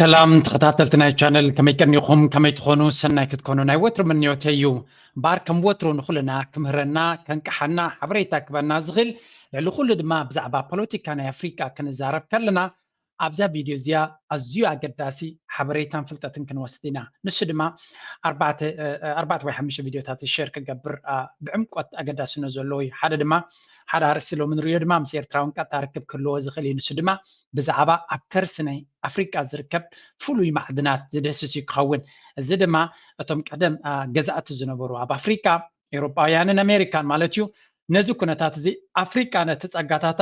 ሰላም ተኸታተልቲ ናይ ቻነል፣ ከመይ ቀኒኹም? ከመይ ትኾኑ? ሰናይ ክትኮኑ ናይ ወትሩ ምንዮተይ እዩ። ባር ከም ወትሩ ንኹልና ክምህረና፣ ከንቅሓና፣ ሓበሬታ ክበና ዝኽእል፣ ልዕሊ ኩሉ ድማ ብዛዕባ ፖለቲካ ናይ ኣፍሪቃ ክንዛረብ ከለና፣ ኣብዛ ቪድዮ እዚኣ ኣዝዩ ኣገዳሲ ሓበሬታን ፍልጠትን ክንወስድ ኢና። ንሱ ድማ ኣርባዕተ፣ እ፣ እ፣ ኣርባዕተ ወይ ሓሙሽተ ቪድዮታት ሸር ክገብር፣ አ፣ ብዕምቆት ኣገዳስነት ዘለዎ እዩ። ሓደ ድማ፣ ሓደ ኣርእስቲ ሎሚ ንሪኦ ድማ ምስ ኤርትራውን ቀጥታ ርክብ ክህልዎ ዝኽእል እዩ። ንሱ ድማ ብዛዕባ ኣብ ከርሲ ናይ ኣፍሪቃ ዝርከብ ፍሉይ ማዕድናት ዝድህስስ እዩ ክኸውን። እዚ ድማ እቶም ቀደም፣ አ፣ ገዛእቲ ዝነበሩ ኣብ ኣፍሪቃ፣ ኤውሮጳውያንን ኣሜሪካን ማለት እዩ፣ ነዚ ኩነታት እዚ ኣፍሪቃ ነቲ ጸጋታታ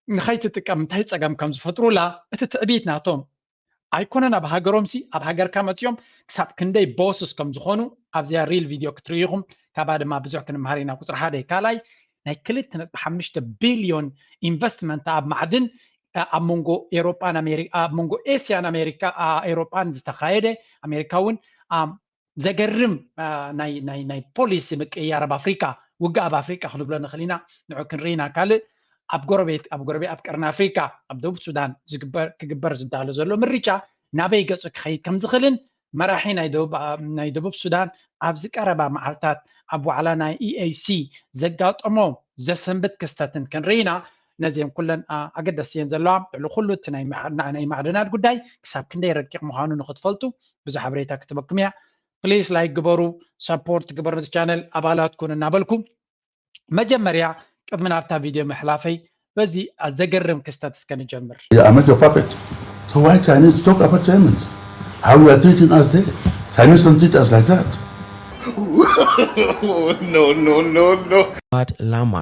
ንኸይትጥቀም እንታይ ጸገም ከም ዝፈጥሩላ፣ እቲ ትዕቢት ናቶም ኣይኮነን ኣብ ሃገሮምሲ፣ ኣብ ሃገርካ መጺኦም ክሳብ ክንደይ ቦስስ ከም ዝኾኑ ኣብዚኣ ሪል ቪድዮ ክትርእዩ ኢኹም። ካብኣ ድማ ብዙሕ ክንምሃር ኢና። ቁጽሪ ሓደ፣ ካልኣይ ናይ ክልተ ነጥቢ ሓሙሽተ ቢልዮን ኢንቨስትመንት ኣብ ማዕድን፣ እ፣ ኣብ መንጎ ኤውሮጳን ኣሜሪ-፣ ኣብ መንጎ ኤስያን ኣሜሪካ፣ አ፣ ኤውሮጳን ዝተኻየደ፣ ኣሜሪካ እውን፣ አ፣ ዘገርም፣ አ፣ ናይ፣ ናይ፣ ናይ ፖሊሲ ምቅይያር ኣብ ኣፍሪቃ፣ ውግእ ኣብ ኣፍሪቃ ክንብሎ ንኽእል ኢና። ንዑ ክንርኢ ኢና። ካልእ ኣብ ጎረቤት፣ ኣብ ጎረቤት፣ ኣብ ቀርኒ ኣፍሪቃ፣ ኣብ ደቡብ ሱዳን ዝግበር፣ ክግበር ዝዳሎ ዘሎ ምርጫ ናበይ ገጹ ክኸይድ ከም ዝኽእልን መራሒ ናይ ደቡብ፣ አ፣ ናይ ደቡብ ሱዳን ኣብዚ ቀረባ መዓልታት ኣብ ዋዕላ ናይ ኢ ኤ ሲ ዘጋጠሞ ዘሰንብት ክስተትን ክንርኢ ኢና። ነዚኦም ኩለን፣ አ፣ ኣገደስቲ እየን ዘለዋ። ልዕሊ ኩሉ እቲ ናይ ማዕ-፣ ናይ ማዕድናት ጉዳይ ክሳብ ክንደይ ረቂቕ ምዃኑ ንኽትፈልጡ ብዙሕ ሓበሬታ ክትበኩም እያ። ፕሊስ ላይክ ግበሩ፣ ሰፖርት ግበሩ፣ ነዚ ቻነል ኣባላት ኩኑ እናበልኩ፣ መጀመርያ ቅድሚ ናብታ ቪድዮ ምሕላፈይ በዚ ዘገርም ክስተት እስከ ንጀምር። Yeah, I'm not your puppet. So why Chinese talk about Germans? How you are treating us there? Chinese don't treat us like that. No, no, no, no. But Lama.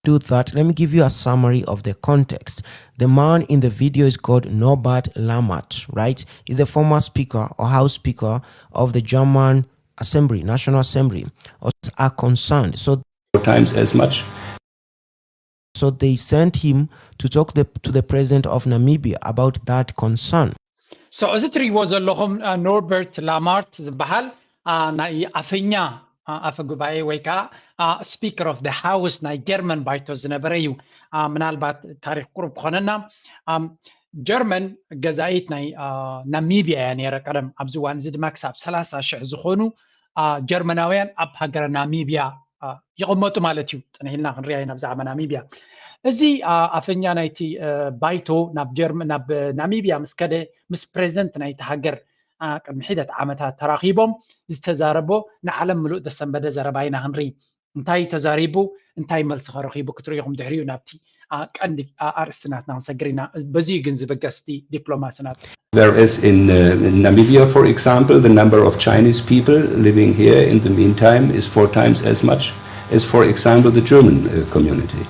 Do that. Let me give you a summary of the context. The man in the video is called Norbert Lammert, right? He's a former speaker or house speaker of the German Assembly, National Assembly. Or are concerned. So four times as much. So they sent him to talk the, to the president of Namibia about that concern. So እዚ ትርእይዎ ዘለኹም፣ አ፣ ኖርበርት ላማርት ዝበሃል፣ አ፣ ናይ ኣፈኛ፣ አ፣ ኣፈ ጉባኤ ወይ ከዓ፣ አ፣ ስፒከር ኦፍ ደ ሃውስ ናይ ጀርመን ባይቶ ዝነበረ እዩ። አ፣ ምናልባት ታሪክ ቁሩብ ክኾነና፣ ኣም፣ ጀርመን ገዛኢት ናይ፣ አ፣ ናሚብያ እያ ነይረ ቀደም። ኣብዚ እዋን እዚ ድማ ክሳብ ሰላሳ ሽሕ ዝኾኑ፣ አ፣ ጀርመናውያን ኣብ ሃገረ ናሚብያ፣ አ፣ ይቕመጡ ማለት እዩ። ጽንሕ ኢልና ክንሪኣ ኢና ብዛዕባ ናሚብያ። እዚ፣ አ፣ ኣፈኛ ናይቲ፣ አ፣ ባይቶ ናብ ጀርመ-፣ ናብ ናሚብያ ምስ ከደ፣ ምስ ፕሬዚደንት ናይቲ ሃገር፣ አ፣ ቅድሚ ሒደት ዓመታት ተራኺቦም ዝተዛረቦ ንዓለም ምሉእ ዘሰንበደ ዘረባ ኢና ክንርኢ። እንታይ ተዛሪቡ፣ እንታይ መልሲ ከረኺቡ ክትርእዩ ኢኹም። ድሕሪኡ ናብቲ፣ አ፣ ቀንዲ፣ አ፣ ኣርእስቲ ናትና ክንሰግር ኢና። በዚ እዩ ግን ዝብገስ እቲ ዲፕሎማሲ ናትና። Whereas in, uh, in Namibia, for example, the number of Chinese people living here in the meantime is four times as much as, for example, the German, uh, community.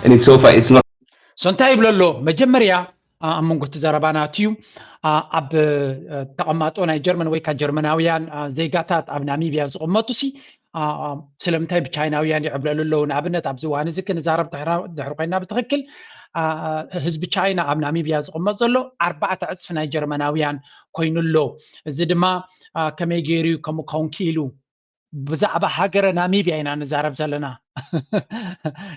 And it's so far, it's not. So እንታይ ይብሎ ኣሎ? መጀመርያ፣ አ፣ ኣብ መንጎ እቲ ዘረባና ኣትዩ፣ አ፣ ኣብ፣ አ፣ ተቐማጦ ናይ ጀርመን ወይ ከኣ ጀርመናውያን፣ አ፣ ዜጋታት ኣብ ናሚብያ ዝቕመጡ ሲ፣ አ፣ አ፣ ስለምንታይ ብቻይናውያን ይዕብለሉ ኣለዉ? ንኣብነት ኣብዚ እዋን እዚ ክንዛረብ ድሕራ-፣ ድሕሪ ኮይና ብትኽክል፣ አ፣ አ፣ ህዝቢ ቻይና ኣብ ናሚብያ ዝቕመጥ ዘሎ ኣርባዕተ ዕጽፊ ናይ ጀርመናውያን ኮይኑ ኣሎ። እዚ ድማ፣ አ፣ ከመይ ገይሩ እዩ ከምኡ ክኸውን ክኢሉ? ብዛዕባ ሃገረ ናሚብያ ኢና ንዛረብ ዘለና።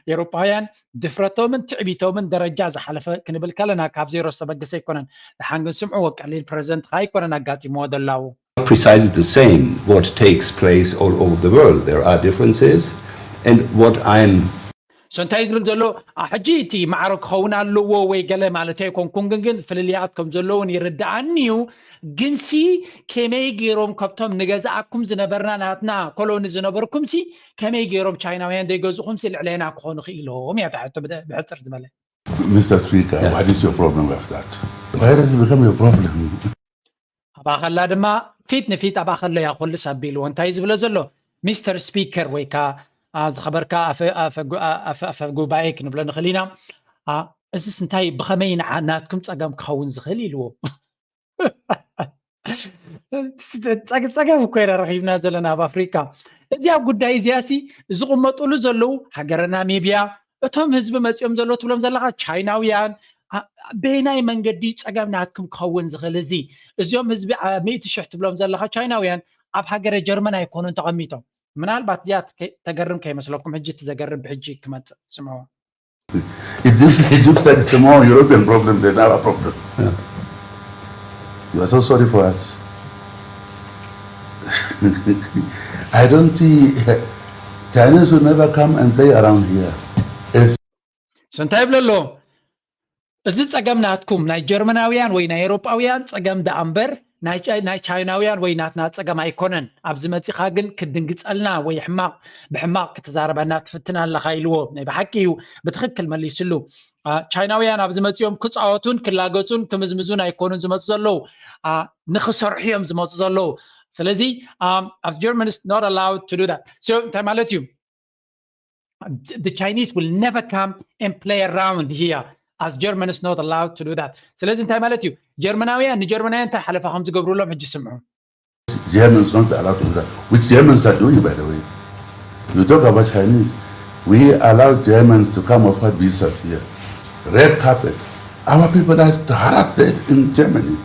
ኤውሮጳውያን ድፍረቶምን ትዕቢቶምን ደረጃ ዝሓለፈ ክንብል ከለና ካብ ዜሮ ዝተበገሰ ኣይኮነን። ደሓን ግን ስምዕዎ፣ ቀሊል ፕረዚደንት ከኣ ኣይኮነን ኣጋጢምዎ ደላዉ። Precisely the same what takes place all over the world. There are differences, and what I'm So እንታይ ዝብል ዘሎ? አ፣ ሕጂ እቲ ማዕረ ክኸውን ኣለዎ ወይ ገለ ማለት ኣይኮንኩን፣ ግን፣ ግን ፍልልያት ከም ዘለውን ይርድኣኒ እዩ። ግንሲ ከመይ ገይሮም ካብቶም ንገዝኣኩም ዝነበርና ናትና ኮሎኒ ዝነበርኩምሲ ከመይ ገይሮም ቻይናውያን ዘይገዝኡኹምሲ ልዕሌና ክኾኑ ክኢሎም እያ እታ ሕቶ ብደ-፣ ብሕጽር ዝበለ። Mister Speaker, what is your problem with that? Why does it become your problem? ኣብኣ ከላ ድማ ፊት ንፊት ኣብኣ ከሎ እያ ኩልስ ኣቢልዎ። እንታይ ዝብሎ ዘሎ? ሚስተር ስፒከር ወይ ከዓ፣ አ፣ ዝኸበርካ ኣፈ-፣ ኣፈ ጉ-፣ አ፣ ኣፈ-፣ ኣፈ ጉባኤ ክንብሎ ንኽእል ኢና። አ፣ እዚስ እንታይ ብኸመይ ንዓ-፣ ናትኩም ጸገም ክኸውን ዝኽእል ኢልዎ። ጸግ-፣ ጸገም እኮ ኢና ረኺብና ዘለና ኣብ ኣፍሪካ። እዚኣ ጉዳይ እዚኣሲ ዝቕመጡሉ ዘለዉ ሃገረ ናሚብያ፣ እቶም ህዝቢ መጺኦም ዘለዉ ትብሎም ዘለኻ ቻይናውያን፣ አ-፣ በየናይ መንገዲ ጸገም ናትኩም ክኸውን ዝኽእል እዚ? እዚኦም ህዝቢ አ-፣ ሚእቲ ሽሕ ትብሎም ዘለኻ ቻይናውያን ኣብ ሃገረ ጀርመን ኣይኮኑን ተቐሚጦም። ምናልባት እዚኣ ከ-፣ ተገርም ከይመስለኩም፣ ሕጂ እቲ ዘገርም ብሕጂ ክመጽእ ስምዕዎ። It looks, it looks like it's a more European problem than our problem. You are so sorry for us. I don't see Chinese will never come and play around here. If So እንታይ ይብሎ ኣሎ? እዚ ጸገም ናትኩም ናይ ጀርመናውያን ወይ ናይ ኤውሮጳውያን ጸገም ደኣ እምበር ናይ ቻይ- ናይ ቻይናውያን ወይ ናትና ጸገም ኣይኮነን። ኣብዚ መጺኻ ግን ክትድንግጸልና ወይ ሕማቕ ብሕማቕ ክትዛረበና ትፍትን ኣለኻ ኢልዎ። ናይ ብሓቂ እዩ፣ ብትኽክል መሊስሉ። አ፣ ቻይናውያን ኣብዚ መጺኦም ክጻወቱን ክላገጹን ክምዝምዙን ኣይኮኑን ዝመጹ ዘለዉ፣ አ፣ ንኽሰርሑ እዮም ዝመጹ ዘለዉ። ስለዚ um, as Germans not allowed to do that. So እንታይ ማለት እዩ? The Chinese will never come and play around here as Germans not allowed to do that. ስለዚ እንታይ ማለት እዩ? ጀርመናውያን ንጀርመናውያን እንታይ ሓለፋ ከም ዝገብሩሎም ሕጂ ስምዑ። Germans not allowed to do that, which Germans are doing, by the way. You talk about Chinese. We allow Germans to come offer visas here. Red carpet. Our people are harassed in Germany.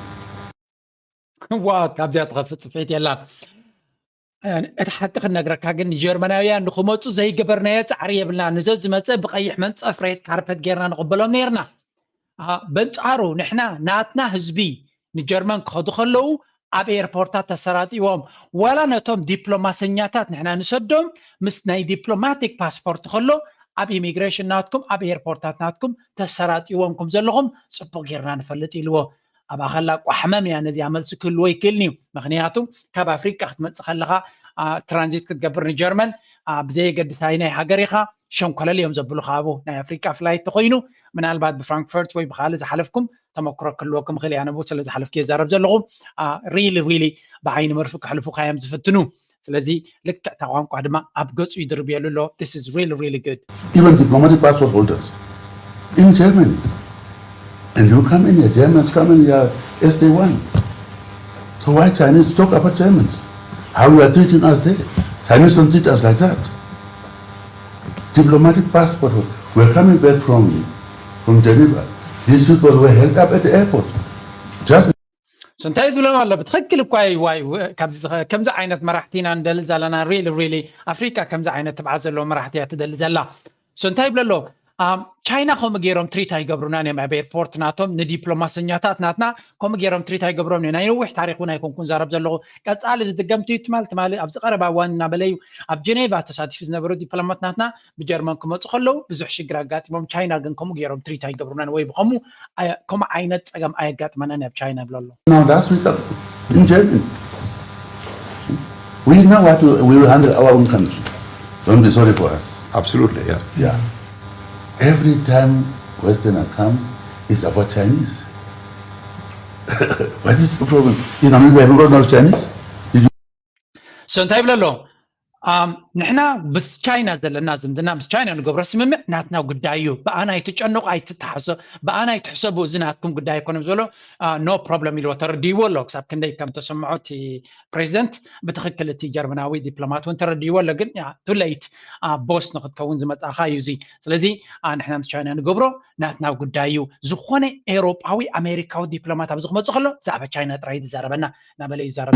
ዋ ካብዚኣ ትኸፍእ ጽፍዒት የላን። እቲ ሓቂ ክነግረካ ግን ንጀርመናውያን ንክመፁ ዘይገበርናዮ ፃዕሪ የብልና። ንዘ ዝመፀ ብቀይሕ መንፀፍ ሬድ ካርፐት ጌርና ንቕበሎም ነይርና። በንፃሩ ንሕና ናትና ህዝቢ ንጀርመን ክኸዱ ከለዉ ኣብ ኤርፖርታት ተሰራጢዎም ዋላ ነቶም ዲፕሎማሰኛታት ንሕና ንሰዶም ምስ ናይ ዲፕሎማቲክ ፓስፖርት ከሎ ኣብ ኢሚግሬሽን ናትኩም ኣብ ኤርፖርታት ናትኩም ተሰራጢዎም ከም ዘለኹም ፅቡቅ ጌርና ንፈልጥ ኢልዎ። ኣብ ኣኸላ ቋሕመም እያ ነዚኣ መልሲ ክህልዎ ይክእልኒ እዩ። ምክንያቱ ካብ ኣፍሪቃ ክትመፅእ ከለካ ትራንዚት ክትገብር ንጀርመን ብዘየገድስ ኣይናይ ሃገር ኢካ ሸንኮለል እዮም ዘብሉካ ኣብኡ ናይ ኣፍሪቃ ፍላይት ተኮይኑ ምናልባት ብፍራንክፈርት ወይ ብካልእ ዝሓለፍኩም ተመክሮ ክህልወኩም ይክእል እያ። ንብኡ ስለ ዝሓለፍኩ የዛረብ ዘለኹ ሪሊ ሪሊ ብዓይኒ መርፍእ ከሕልፉካ እዮም ዝፍትኑ። ስለዚ ልክዕ እታ ቋንቋ ድማ ኣብ ገፁ ይድርብየሉ ኣሎ። This is really really good. Even diplomatic passport holders in Germany. And you come in here, Germans come in here as they want. So why Chinese talk about Germans? How you are treating us there? Chinese don't treat us like that. Diplomatic passport, we're coming back from from Geneva. These people were held up at the airport. Just So እንታይ ዝብሎም ኣሎ ብትክክል እኳ እዩ ዋይ ከምዚ ዓይነት መራሕቲ ኢና ንደሊ ዘለና ሪሊ ሪሊ ኣፍሪቃ ከምዚ ዓይነት ትብዓት ዘለዎ መራሕቲ እያ ትደሊ ዘላ። So እንታይ ይብሎ ኣሎ ቻይና ከምኡ ገይሮም ትሪት ኣይገብሩናን እዮም ኣብ ኤርፖርት ናቶም ንዲፕሎማሰኛታት ናትና ከምኡ ገይሮም ትሪት ኣይገብሮም እዮም። ናይ ነዊሕ ታሪክ እውን ኣይኮንኩን ዛረብ ዘለኹ ቀፃሊ ዝድገም ትዩ ትማል ትማሊ ኣብዚ ቀረባ እዋን እናበለ እዩ ኣብ ጀኔቫ ተሳቲፉ ዝነበሩ ዲፕሎማት ናትና ብጀርመን ክመፁ ከለዉ ብዙሕ ሽግር ኣጋጢሞም ቻይና ግን ከምኡ ገይሮም ትሪት ኣይገብሩናን ወይ ብከምኡ ከምኡ ዓይነት ፀገም ኣየጋጥመናን ኣብ ቻይና ይብሎ ኣሎ። Now last week ago in Germany, we know what we, we will handle our own country. Don't be sorry for us. Absolutely, yeah. Yeah. Every time Westerner comes, it's about Chinese. What is the problem? Is Namibia a problem of Chinese? So እንታይ ይብሎ ኣሎ ንሕና ምስ ቻይና ዘለና ዝምድና ምስ ቻይና ንገብሮ ስምምዕ ናትና ጉዳይ እዩ። ብኣና ኣይትጨነቁ ኣይትተሓሰ ብኣና ኣይትሕሰቡ እዚ ናትኩም ጉዳይ ኣይኮነም ዝበሎ no problem ኢልዎ ተረድይዎ ኣሎ። ክሳብ ክንደይ ከም ተሰምዖ እቲ ፕሬዚደንት ብትክክል እቲ ጀርመናዊ ዲፕሎማት እውን ተረድይዎ ኣሎ። ግን too late boss ንክትከውን ዝመፃእካ እዩ እዚ። ስለዚ ንሕና ምስ ቻይና ንገብሮ ናትና ጉዳይ እዩ። ዝኾነ ኤውሮጳዊ ኣሜሪካዊ ዲፕሎማት ኣብዚ ክመፅእ ከሎ ብዛዕባ ቻይና ጥራይ ዝዛረበና እናበለ ይዛረብ።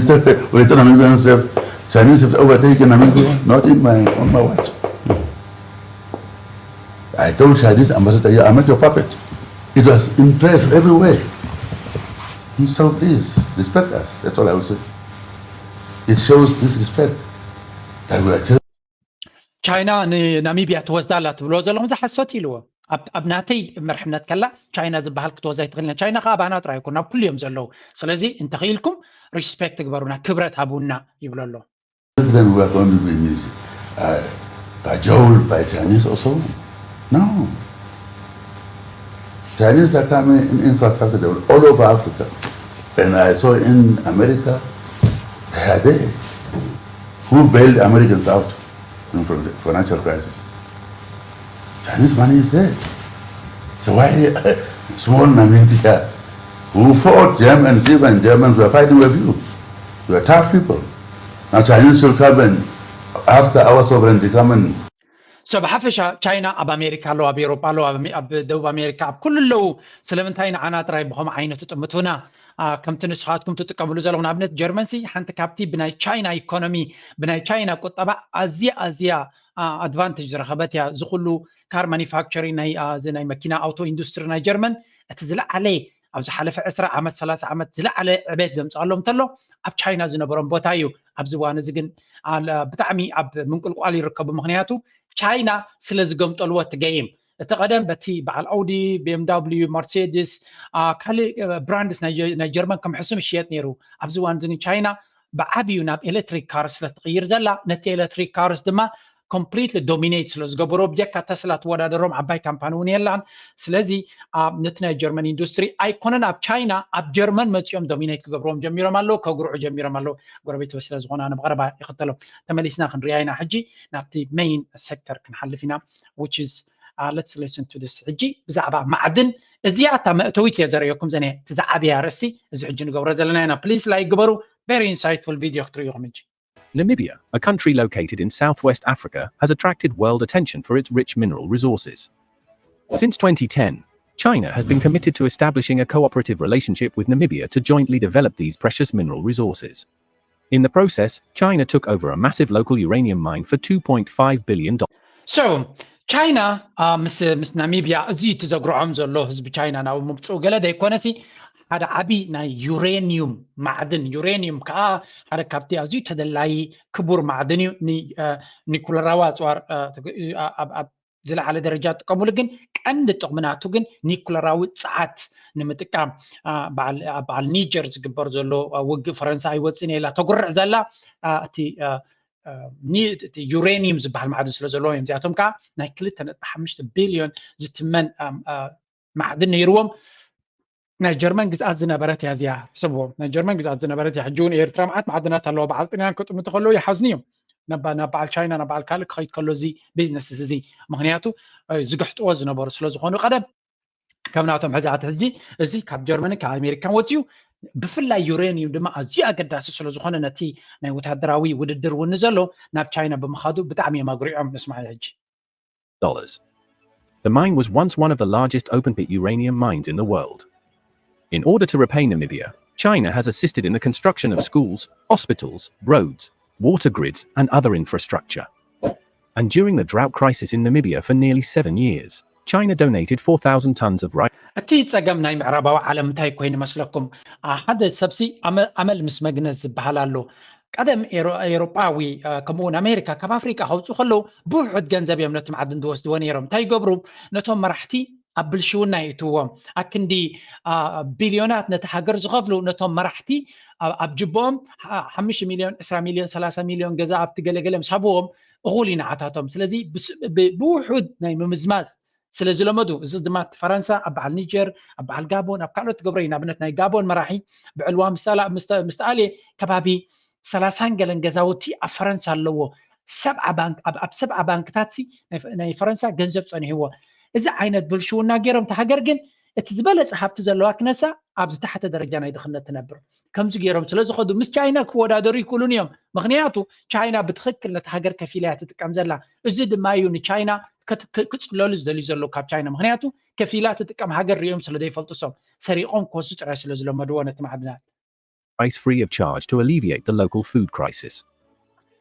Wait, Namibians have Chinese have overtaken Namibia, not in my on my watch. I told Chinese ambassador, yeah, I'm not your puppet. It was in press everywhere. So please respect us. That's all I will say. It shows disrespect that we are just ቻይና ንናሚብያ ትወስዳ ኣላ ትብልዎ ዘለኹም እዚ ሓሶት ኢልዎ። ኣብ ናተይ መርሕነት ከላ ቻይና ዝበሃል ክትወዛ ኣይትኽእልን። ቻይና ከዓ ኣባና ጥራይ ኣይኮን ኣብ ኩሉ እዮም ዘለዉ። ስለዚ እንተኽኢልኩም ሪስፔክት ግበሩና፣ ክብረት ሃቡና ይብሎ ኣሎ። President who are going to be mis- uh, cajoled by Chinese or so on. No. Chinese are coming in infrastructure development all over Africa. And I saw in America, they are there. Who bailed Americans out from the financial crisis? Chinese money is there. So why small Namibia, who fought Germans, even Germans were fighting with you. You are tough people. Now Chinese will come and after our sovereignty come and So ብሓፈሻ ቻይና ኣብ ኣሜሪካ ኣለዉ፣ ኣብ ኤውሮጳ ኣለዉ፣ ኣብ ደቡብ ኣሜሪካ ኣብ ኩሉ ኣለዉ። ስለምንታይ ንዓና ጥራይ ብኸምኡ ዓይነት ትጥምቱና? ከምቲ ንስኻትኩም ትጥቀምሉ ዘለኹም ንኣብነት ጀርመንሲ ሓንቲ ካብቲ ብናይ ቻይና ኢኮኖሚ ብናይ ቻይና ቁጠባ ኣዝያ ኣዝያ ኣድቫንቴጅ ዝረኸበት እያ። እዚ ኩሉ ካር ማኒፋክቸሪንግ ናይ እዚ ናይ መኪና ኣውቶ ኢንዱስትሪ ናይ ጀርመን እቲ ዝለዓለ ኣብዚ ሓለፈ ዕስራ ዓመት ሰላሳ ዓመት ዝለዓለ ዕቤት ዘምፅኣሎም እንተሎ ኣብ ቻይና ዝነበሮም ቦታ እዩ። ኣብዚ እዋን እዚ ግን ብጣዕሚ ኣብ ምንቁልቋል ይርከቡ። ምክንያቱ ቻይና ስለ ዝገምጠልዎ እቲ ገይም። እቲ ቀደም በቲ በዓል ኣውዲ፣ ቢኤምዳብሊዩ፣ መርሴዲስ፣ ካልእ ብራንድስ ናይ ጀርመን ከም ሕሱም ይሽየጥ ነይሩ። ኣብዚ እዋን እዚ ግን ቻይና ብዓብዩ ናብ ኤሌክትሪክ ካርስ ስለ ትቕይር ዘላ፣ ነቲ ኤሌክትሪክ ካርስ ድማ ኮምፕሊትሊ ዶሚኔት ስለ ዝገበሮ፣ ብጀካ ተስላ ትወዳደሮም ዓባይ ካምፓኒ እውን የላን። ስለዚ ነቲ ናይ ጀርመን ኢንዱስትሪ ኣይኮነን ኣብ ቻይና፣ ኣብ ጀርመን መፂኦም ዶሚኔት ክገብርዎም ጀሚሮም ኣለዉ፣ ከጉርዑ ጀሚሮም ኣለዉ። ጎረቤት ስለ ዝኾነ ኣነ ብቐረባ ይኽተሎም። ተመሊስና ክንሪኣ ኢና። ሕጂ ናብቲ ሜይን ሴክተር ክንሓልፍ ኢና። Which is let's listen to this። ሕጂ ብዛዕባ ማዕድን፣ እዚኣ እታ መእተዊት እየ ዘርእየኩም ዘነ፣ እቲ ዝዓበየ ኣርእስቲ። እዚ ሕጂ ንገብሮ ዘለና ኢና። ፕሊስ ላይክ ግበሩ። Very insightful ቪድዮ ክትርእዩ ኢኹም ሕጂ። Namibia, a country located in southwest Africa, has attracted world attention for its rich mineral resources. Since twenty ten, China has been committed to establishing a cooperative relationship with Namibia to jointly develop these precious mineral resources. In the process, China took over a massive local uranium mine for two point five billion dollars. So, ቻይና ምስ ምስ ናሚብያ እዚ እቲ ዘጉርዖም ዘሎ ህዝቢ ቻይና ናብ ምብፅኡ ገለ ዘይኮነሲ ሓደ ዓቢ ናይ ዩሬኒዩም ማዕድን፣ ዩሬኒዩም ከዓ ሓደ ካብቲ ኣዝዩ ተደላዪ ክቡር ማዕድን እዩ። ኒኩለራዊ ኣፅዋር ኣብ ዝለዓለ ደረጃ ዝጥቀምሉ፣ ግን ቀንዲ ጥቕሚ ናቱ ግን ኒኩለራዊ ፀዓት ንምጥቃም። በዓል ኒጀር ዝግበር ዘሎ ውግእ ፈረንሳ ኣይወፅእን እየ ኢላ ተጉርዕ ዘላ። እቲ ዩሬኒየም ዝበሃል ማዕድን ስለ ዘለዎ እዮም። እዚኣቶም ከዓ ናይ ክልተ ነጥቢ ሓሙሽተ ቢልዮን ዝትመን ማዕድን ነይርዎም። ናይ ጀርመን ግዝኣት ዝነበረት እያ እዚኣ፣ ሕሰብዎ። ናይ ጀርመን ግዝኣት ዝነበረት እያ። ሕጂ እውን ኤርትራ መዓት ማዕድናት ኣለዋ። በዓል ጥልያን ክጥምቱ ከለዉ ይሓዝኑ እዮም። ናብ በዓል ቻይና፣ ናብ በዓል ካልእ ክኸይድ ከሎ እዚ ቢዝነስ እዚ፣ ምክንያቱ ዝግሕጥዎ ዝነበሩ ስለ ዝኾኑ ቀደም ከም ናቶም ሕዛት። ሕጂ እዚ ካብ ጀርመንን ካብ ኣሜሪካን ወፂኡ፣ ብፍላይ ዩሬኒዩም ድማ ኣዝዩ ኣገዳሲ ስለ ዝኾነ ነቲ ናይ ወታደራዊ ውድድር እውን ዘሎ ናብ ቻይና ብምኻዱ ብጣዕሚ እዮም ኣጉሪዖም። ንስማዕ ሕጂ። dollars. The mine was once one of the largest open pit uranium mines in the world. In order to repay Namibia, China has assisted in the construction of schools, hospitals, roads, water grids, and other infrastructure. And during the drought crisis in Namibia for nearly seven years, China donated four thousand tons of rice. እቲ ጸገም ናይ ምዕራባዊ ዓለም እንታይ ኮይኑ መስለኩም? ሓደ ሰብሲ ኣመል ምስ መግነዝ ዝበሃል ኣሎ። ቀደም ኤሮጳዊ ከምኡውን ኣሜሪካ ካብ ኣፍሪቃ ከውፅኡ ከለዉ ብውሑድ ገንዘብ እዮም ነቲ ማዕድን ዝወስድዎ ነይሮም። እንታይ ይገብሩ? ነቶም መራሕቲ ኣብ ብልሽውና ይእትዎም። ኣክንዲ ቢልዮናት ነቲ ሃገር ዝኸፍሉ ነቶም መራሕቲ ኣብ ጅቦኦም ሓሙሽተ ሚልዮን፣ ዕስራ ሚልዮን፣ ሰላሳ ሚልዮን ገዛ ኣብቲ ገለገለ ምስ ሃብዎም እኹል ይንዓታቶም። ስለዚ ብውሑድ ናይ ምምዝማዝ ስለ ዝለመዱ፣ እዚ ድማ ፈረንሳ ኣብ በዓል ኒጀር፣ ኣብ በዓል ጋቦን፣ ኣብ ካልኦት ትገብሮ እዩ። ንኣብነት ናይ ጋቦን መራሒ ብዕልዋ ምስ ተኣልየ ከባቢ ሰላሳን ገለን ገዛውቲ ኣብ ፈረንሳ ኣለዎ። ሰብዓ ባንክ ኣብ ሰብዓ ባንክታት ናይ ፈረንሳ ገንዘብ ጸኒሕዎ። እዚ ዓይነት ብልሽውና ገይሮም፣ እታ ሃገር ግን እቲ ዝበለጸ ሃብቲ ዘለዋ ክነሳ ኣብ ዝተሓተ ደረጃ ናይ ድኽነት ትነብር። ከምዚ ገይሮም ስለ ዝኸዱ ምስ ቻይና ክወዳደሩ ይክእሉን እዮም። ምክንያቱ ቻይና ብትኽክል ነቲ ሃገር ከፊላ እያ ትጥቀም ዘላ። እዚ ድማ እዩ ንቻይና ክፅለሉ ዝደልዩ ዘለዉ ካብ ቻይና። ምክንያቱ ከፊላ ትጥቀም ሃገር ሪኦም ስለ ዘይፈልጡ፣ እሶም ሰሪቆም ክወስዱ ጥራይ ስለ ዝለመድዎ ነቲ ማዕድናት። Rice free of charge to alleviate the local food crisis.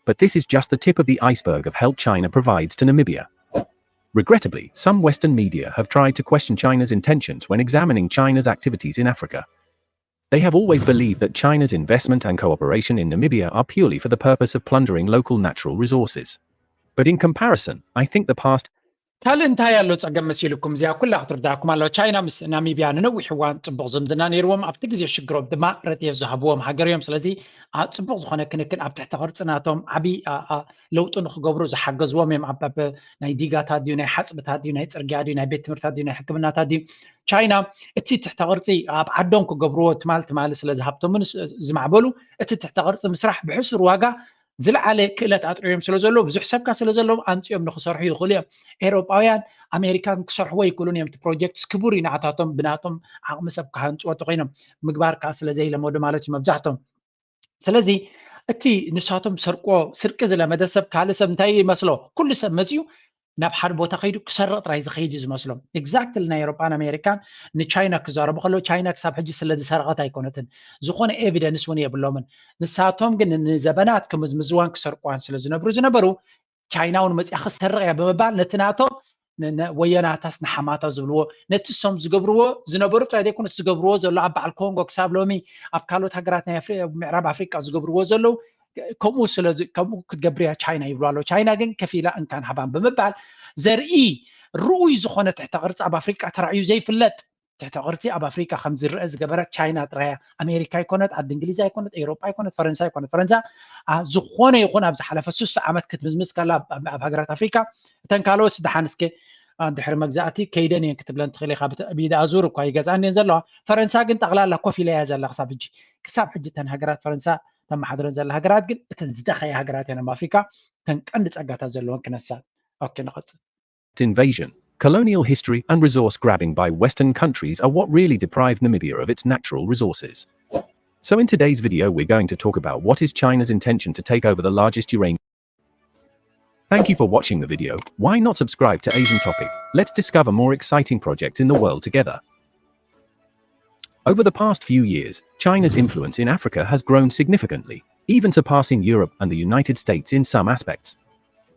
But this is just the tip of the iceberg of help China provides to Namibia. Regrettably, some Western media have tried to question China's intentions when examining China's activities in Africa. They have always believed that China's investment and cooperation in Namibia are purely for the purpose of plundering local natural resources. But in comparison, I think the past ካልእ እንታይ ኣሎ ጸገም መሲልኩም? እዚኣ ኩላ ክትርዳእኩም ኣለዋ። ቻይና ምስ ናሚብያ ንነዊሕ እዋን ጽቡቕ ዝምድና ነይርዎም፣ ኣብቲ ግዜ ሽግሮም ድማ ረድኤት ዝሃብዎም ሃገር እዮም። ስለዚ ጽቡቕ ዝኾነ ክንክን ኣብ ትሕቲ ቅርጺ ናቶም ዓቢ ለውጢ ንክገብሩ ዝሓገዝዎም እዮም። ኣብ ናይ ዲጋታት ድዩ፣ ናይ ሓጽብታት ድዩ፣ ናይ ጽርግያ ድዩ፣ ናይ ቤት ትምህርታት ድዩ፣ ናይ ሕክምናታት ድዩ? ቻይና እቲ ትሕተ ቅርጺ ኣብ ዓዶም ክገብርዎ ትማል ትማሊ ስለ ዝሃብቶምን ዝማዕበሉ፣ እቲ ትሕተ ቅርጺ ምስራሕ ብሕሱር ዋጋ ዝለዓለ ክእለት ኣጥርዮም ስለ ዘለዉ፣ ብዙሕ ሰብካ ስለ ዘለዎም ኣምጺኦም ንክሰርሑ ይኽእሉ እዮም። ኤውሮጳውያን ኣሜሪካን ክሰርሕዎ ይክእሉን እዮም። እቲ ፕሮጀክትስ ክቡር እዩ፣ ንዓታቶም ብናቶም ዓቕሚ ሰብ ክሃንፅዎ ተኮይኖም ምግባር ከዓ ስለ ዘይለመዱ ማለት እዩ መብዛሕቶም። ስለዚ እቲ ንሳቶም ሰርቆ ስርቂ ዝለመደ ሰብ ካልእ ሰብ እንታይ ይመስሎ? ኩሉ ሰብ መፂኡ ናብ ሓደ ቦታ ከይዱ ክሰርቕ ጥራይ ዝኸይድ እዩ ዝመስሎም። ኤግዛክትሊ ናይ ኤውሮጳን ኣሜሪካን ንቻይና ክዛረቡ ከለዉ ቻይና ክሳብ ሕጂ ስለ ዝሰረቐት ኣይኮነትን፣ ዝኾነ ኤቪደንስ እውን የብሎምን። ንሳቶም ግን ንዘበናት ክምዝምዝዋን ክሰርቅዋን ስለ ዝነብሩ ዝነበሩ ቻይና እውን መፂኣ ክሰርቕ እያ ብምባል ነቲ ናቶም ወየናታስ ንሓማታ ዝብልዎ፣ ነቲ እሶም ዝገብርዎ ዝነበሩ ጥራይ ዘይኮነስ ዝገብርዎ ዘሎ ኣብ በዓል ኮንጎ ክሳብ ሎሚ ኣብ ካልኦት ሃገራት ናይ ምዕራብ ኣፍሪቃ ዝገብርዎ ዘለዉ ከምኡ ስለ ከምኡ ክትገብር እያ ቻይና ይብሉ ኣለዉ። ቻይና ግን ከፊላ እንካን ሃባን ብምባል ዘርኢ ርኡይ ዝኾነ ትሕተ ቅርፂ ኣብ ኣፍሪቃ ተራእዩ ዘይፍለጥ ትሕተ ቅርፂ ኣብ ኣፍሪቃ ከም ዝረአ ዝገበረት ቻይና ጥራያ። ኣሜሪካ ኣይኮነት፣ ዓዲ እንግሊዝ ኣይኮነት፣ ኤውሮጳ ኣይኮነት፣ ፈረንሳ ኣይኮነት። ፈረንሳ ዝኾነ ይኹን ኣብ ዝሓለፈ ሱሳ ዓመት ክትምዝምዝ ከላ ኣብ ሃገራት ኣፍሪቃ እተን ካልኦት ስደሓን እስከ ድሕሪ መግዛእቲ ከይደን እየን ክትብለን ትኽእል ኢኻ። ብኢድ ኣዙር እኳ ይገዝኣን እየን ዘለዋ። ፈረንሳ ግን ጠቕላላ ኮፍ ኢላ እያ ዘላ ክሳብ ሕጂ። ክሳብ ሕጂ እተን ሃገራት ፈረንሳ ተመሓድረን ዘላ ሃገራት ግን እተን ዝደኸያ ሃገራት እየን ኣብ ኣፍሪካ እተን ቀንዲ ጸጋታት ዘለወን ክነሳ። ኦኬ፣ ንቐጽል። Invasion, colonial history, and resource grabbing by Western countries are what really deprived Namibia of its natural resources. So, in today's video, we're going to talk about what is China's intention to take over the largest uranium. Thank you for watching the video. Why not subscribe to Asian Topic? Let's discover more exciting projects in the world together. Over the past few years, China's influence in Africa has grown significantly, even surpassing Europe and the United States in some aspects.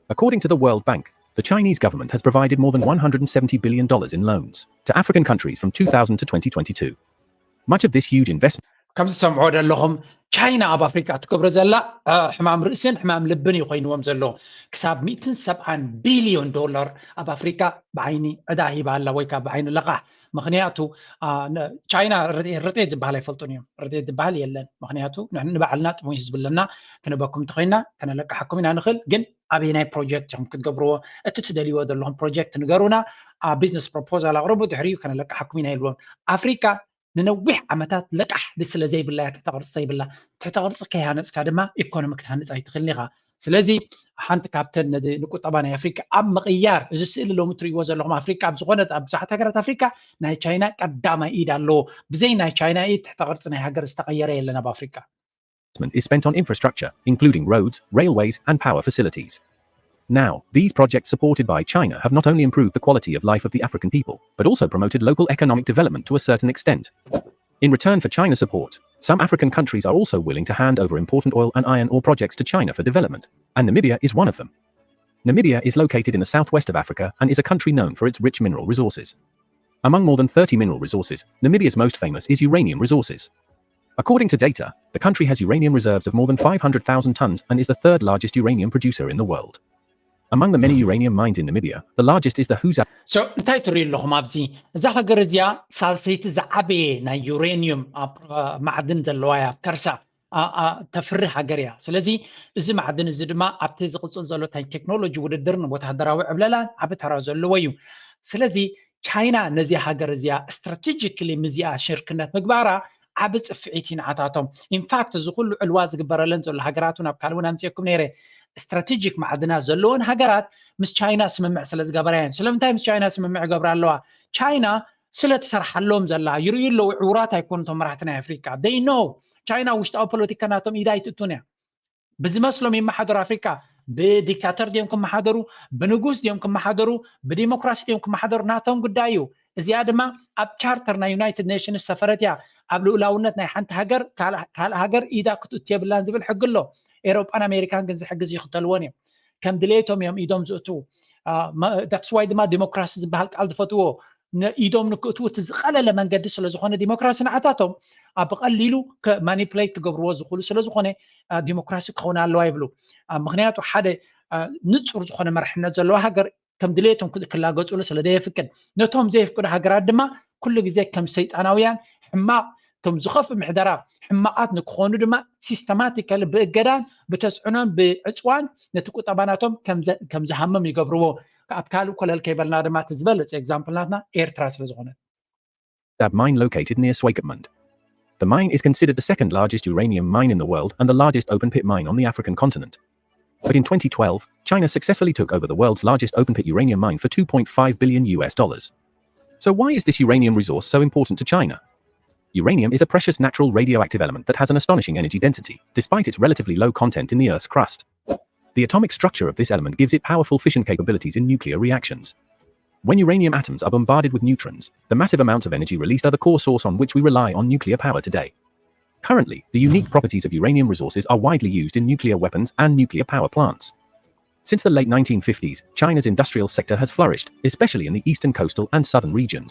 According to the World Bank, the Chinese government has provided more than one hundred seventy billion dollars in loans to African countries from two thousand to twenty twenty-two. Much of this huge investment ከምዚ ትሰምዖ ዘለኹም ቻይና ኣብ ኣፍሪካ ትገብሮ ዘላ ሕማም ርእስን ሕማም ልብን እዩ ኮይንዎም ዘሎ። ክሳብ ሚእትን ሰብዓን ቢልዮን ዶላር ኣብ ኣፍሪካ ብዓይኒ ዕዳ ሂባ ኣላ ወይ ከዓ ብዓይኒ ለቃሕ። ምክንያቱ ቻይና ርጤት ዝበሃል ኣይፈልጡን እዮም። ርጤት ዝበሃል የለን። ምክንያቱ ንባዕልና ጥሙይ ህዝቢ ኣለና። ክነበኩም እንተኮይና ከነለቃሓኩም ኢና ንክእል፣ ግን ኣበየናይ ፕሮጀክት ኢኹም ክትገብርዎ? እቲ ትደልይዎ ዘለኹም ፕሮጀክት ንገሩና፣ ቢዝነስ ፕሮፖዛል ኣቅርቡ፣ ድሕሪኡ ከነለቃሓኩም ኢና ይልዎም። ኣፍሪካ ንነዊሕ ዓመታት ለቃሕ ስለ ዘይብላ እያ ትሕተ ቅርፂ ዘይብላ። ትሕተ ቅርፂ ከይሃነፅካ ድማ ኢኮኖሚ ክትሃንፅ ኣይትኽእልን ኢኻ። ስለዚ ሓንቲ ካብተን ነዚ ንቁጠባ ናይ ኣፍሪካ ኣብ ምቕያር፣ እዚ ስእሊ ሎሚ ትርእይዎ ዘለኹም ኣፍሪካ ኣብ ዝኾነት ኣብ ብዙሓት ሃገራት ኣፍሪካ ናይ ቻይና ቀዳማይ ኢድ ኣለዎ። ብዘይ ናይ ቻይና ኢድ ትሕተ ቅርፂ ናይ ሃገር ዝተቐየረ የለን ኣብ ኣፍሪካ። Is spent on infrastructure, including roads, railways, and power facilities. Now, these projects supported by China have not only improved the quality of life of the African people, but also promoted local economic development to a certain extent. In return for China's support, some African countries are also willing to hand over important oil and iron ore projects to China for development, and Namibia is one of them. Namibia is located in the southwest of Africa and is a country known for its rich mineral resources. Among more than thirty mineral resources, Namibia's most famous is uranium resources. According to data, the country has uranium reserves of more than five hundred thousand tons and is the third largest uranium producer in the world. Among the many uranium mines in Namibia, the largest is the Huza. So እንታይ ትርኢ ኣለኹም ኣብዚ? እዛ ሃገር እዚኣ ሳልሰይቲ ዝዓበየ ናይ ዩሬኒየም ማዕድን ዘለዋ እያ። ከርሳ ተፍሪ ሃገር እያ። ስለዚ እዚ ማዕድን እዚ ድማ ኣብቲ ዝቕፅል ዘሎ ናይ ቴክኖሎጂ ውድድርን ወታደራዊ ዕብለላን ዓቢ ተራ ዘለዎ እዩ። ስለዚ ቻይና ነዚ ሃገር እዚኣ ስትራቴጂክሊ ምዚኣ ሽርክነት ምግባራ ዓቢ ፅፍዒት እዩ ንዓታቶም። ኢንፋክት እዚ ኩሉ ዕልዋ ዝግበረለን ዘሎ ሃገራት እውን ኣብ ካልእ እውን ኣምፅኤኩም ነይረ። ስትራቴጂክ ማዕድናት ዘለዎን ሃገራት ምስ ቻይና ስምምዕ ስለ ዝገበራ እየን። ስለምንታይ ምስ ቻይና ስምምዕ ይገብራ ኣለዋ? ቻይና ስለ ትሰርሓሎም ዘላ ይርእዩ ኣለዉ። ዕውራት ኣይኮኑ እቶም መራሕቲ ናይ ኣፍሪካ። They know ቻይና ውሽጣዊ ፖለቲካ ናቶም ኢዳ ኣይትእቱን እያ። ብዝመስሎም ይመሓደሩ ኣፍሪካ። ብዲክታተር ድዮም ክመሓደሩ፣ ብንጉስ ድዮም ክመሓደሩ፣ ብዲሞክራሲ ድዮም ክመሓደሩ ናቶም ጉዳይ እዩ። እዚኣ ድማ ኣብ ቻርተር ናይ ዩናይትድ ኔሽንስ ሰፈረት እያ። ኣብ ልኡላውነት ናይ ሓንቲ ሃገር ካልእ ሃገር ኢዳ ክትእቱ የብላን ዝብል ሕጊ ኣሎ። ኤሮጳን ኣሜሪካን ግን እዚ ሕጊ እዚ ይኽተልዎን እዮም። ከም ድሌቶም እዮም ኢዶም ዝእትዉ። ዳትስ ዋይ ድማ ዲሞክራሲ ዝበሃል ቃል ዝፈትዎ። ኢዶም ንክእትዉ እቲ ዝቐለለ መንገዲ ስለዝኾነ ዲሞክራሲ ንዓታቶም ብቐሊሉ ማኒፕሌት ክገብርዎ ዝኽእሉ ስለዝኾነ ዲሞክራሲ ክኸውን ኣለዋ ይብሉ። ምክንያቱ ሓደ ንፁር ዝኾነ መርሕነት ዘለዋ ሃገር ከም ድሌቶም ክላገፅሉ ስለ ዘየፍቅድ፣ ነቶም ዘየፍቅዱ ሃገራት ድማ ኩሉ ግዜ ከም ሰይጣናውያን ሕማቕ እቶም ዝኸፍእ ምሕደራ ሕማቓት ንክኾኑ ድማ ሲስተማቲካሊ ብእገዳን ብተፅዕኖን ብዕፅዋን ነቲ ቁጠባ ናቶም ከም ዝሃምም ይገብርዎ። ኣብ ካልእ ኮለል ከይበልና ድማ እቲ ዝበለፀ ኤግዛምፕል ናትና ኤርትራ ስለ ዝኾነት። That mine located near Swakopmund. The mine is considered the second largest uranium mine in the world and the largest open pit mine on the African continent. But in twenty twelve, China successfully took over the world's largest open pit uranium mine for two point five billion U S dollars. So, why is this uranium resource so important to China? Uranium is a precious natural radioactive element that has an astonishing energy density, despite its relatively low content in the Earth's crust. The atomic structure of this element gives it powerful fission capabilities in nuclear reactions. When uranium atoms are bombarded with neutrons, the massive amounts of energy released are the core source on which we rely on nuclear power today. Currently, the unique properties of uranium resources are widely used in nuclear weapons and nuclear power plants. Since the late nineteen fifties, China's industrial sector has flourished, especially in the eastern coastal and southern regions.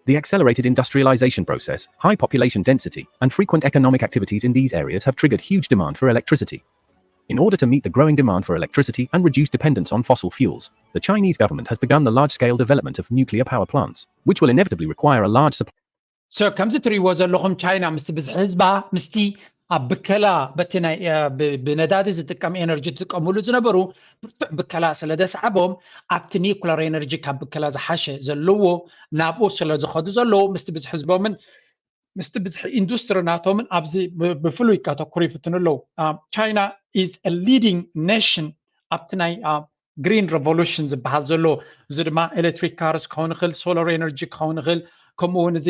The accelerated industrialization process, high population density, and frequent economic activities in these areas have triggered huge demand for electricity. In order to meet the growing demand for electricity and reduce dependence on fossil fuels, the Chinese government has begun the large-scale development of nuclear power plants, which will inevitably require a large supply. So ከምዚ ትርእይዎ ዘለኹም ቻይና ምስቲ ብዝሒ ህዝባ ምስቲ ኣብ ብከላ በቲ ናይ ብነዳዲ ዝጥቀም ኤነርጂ ዝጥቀምሉ ዝነበሩ ብርቱዕ ብከላ ስለ ዘስዓቦም ኣብቲ ኒኩለር ኤነርጂ ካብ ብከላ ዝሓሸ ዘለዎ ናብኡ ስለ ዝኸዱ ዘለዉ ምስቲ ብዝሒ ህዝቦምን ምስቲ ብዝሒ ኢንዱስትሪ ናቶምን ኣብዚ ብፍሉይ ከተኩሩ ይፍትኑ ኣለዉ። ቻይና is a leading nation ኣብቲ ናይ green revolution ዝበሃል ዘሎ እዚ ድማ electric cars ክኸውን ይኽእል፣ solar energy ክኸውን ይኽእል፣ ከምኡ እውን እዚ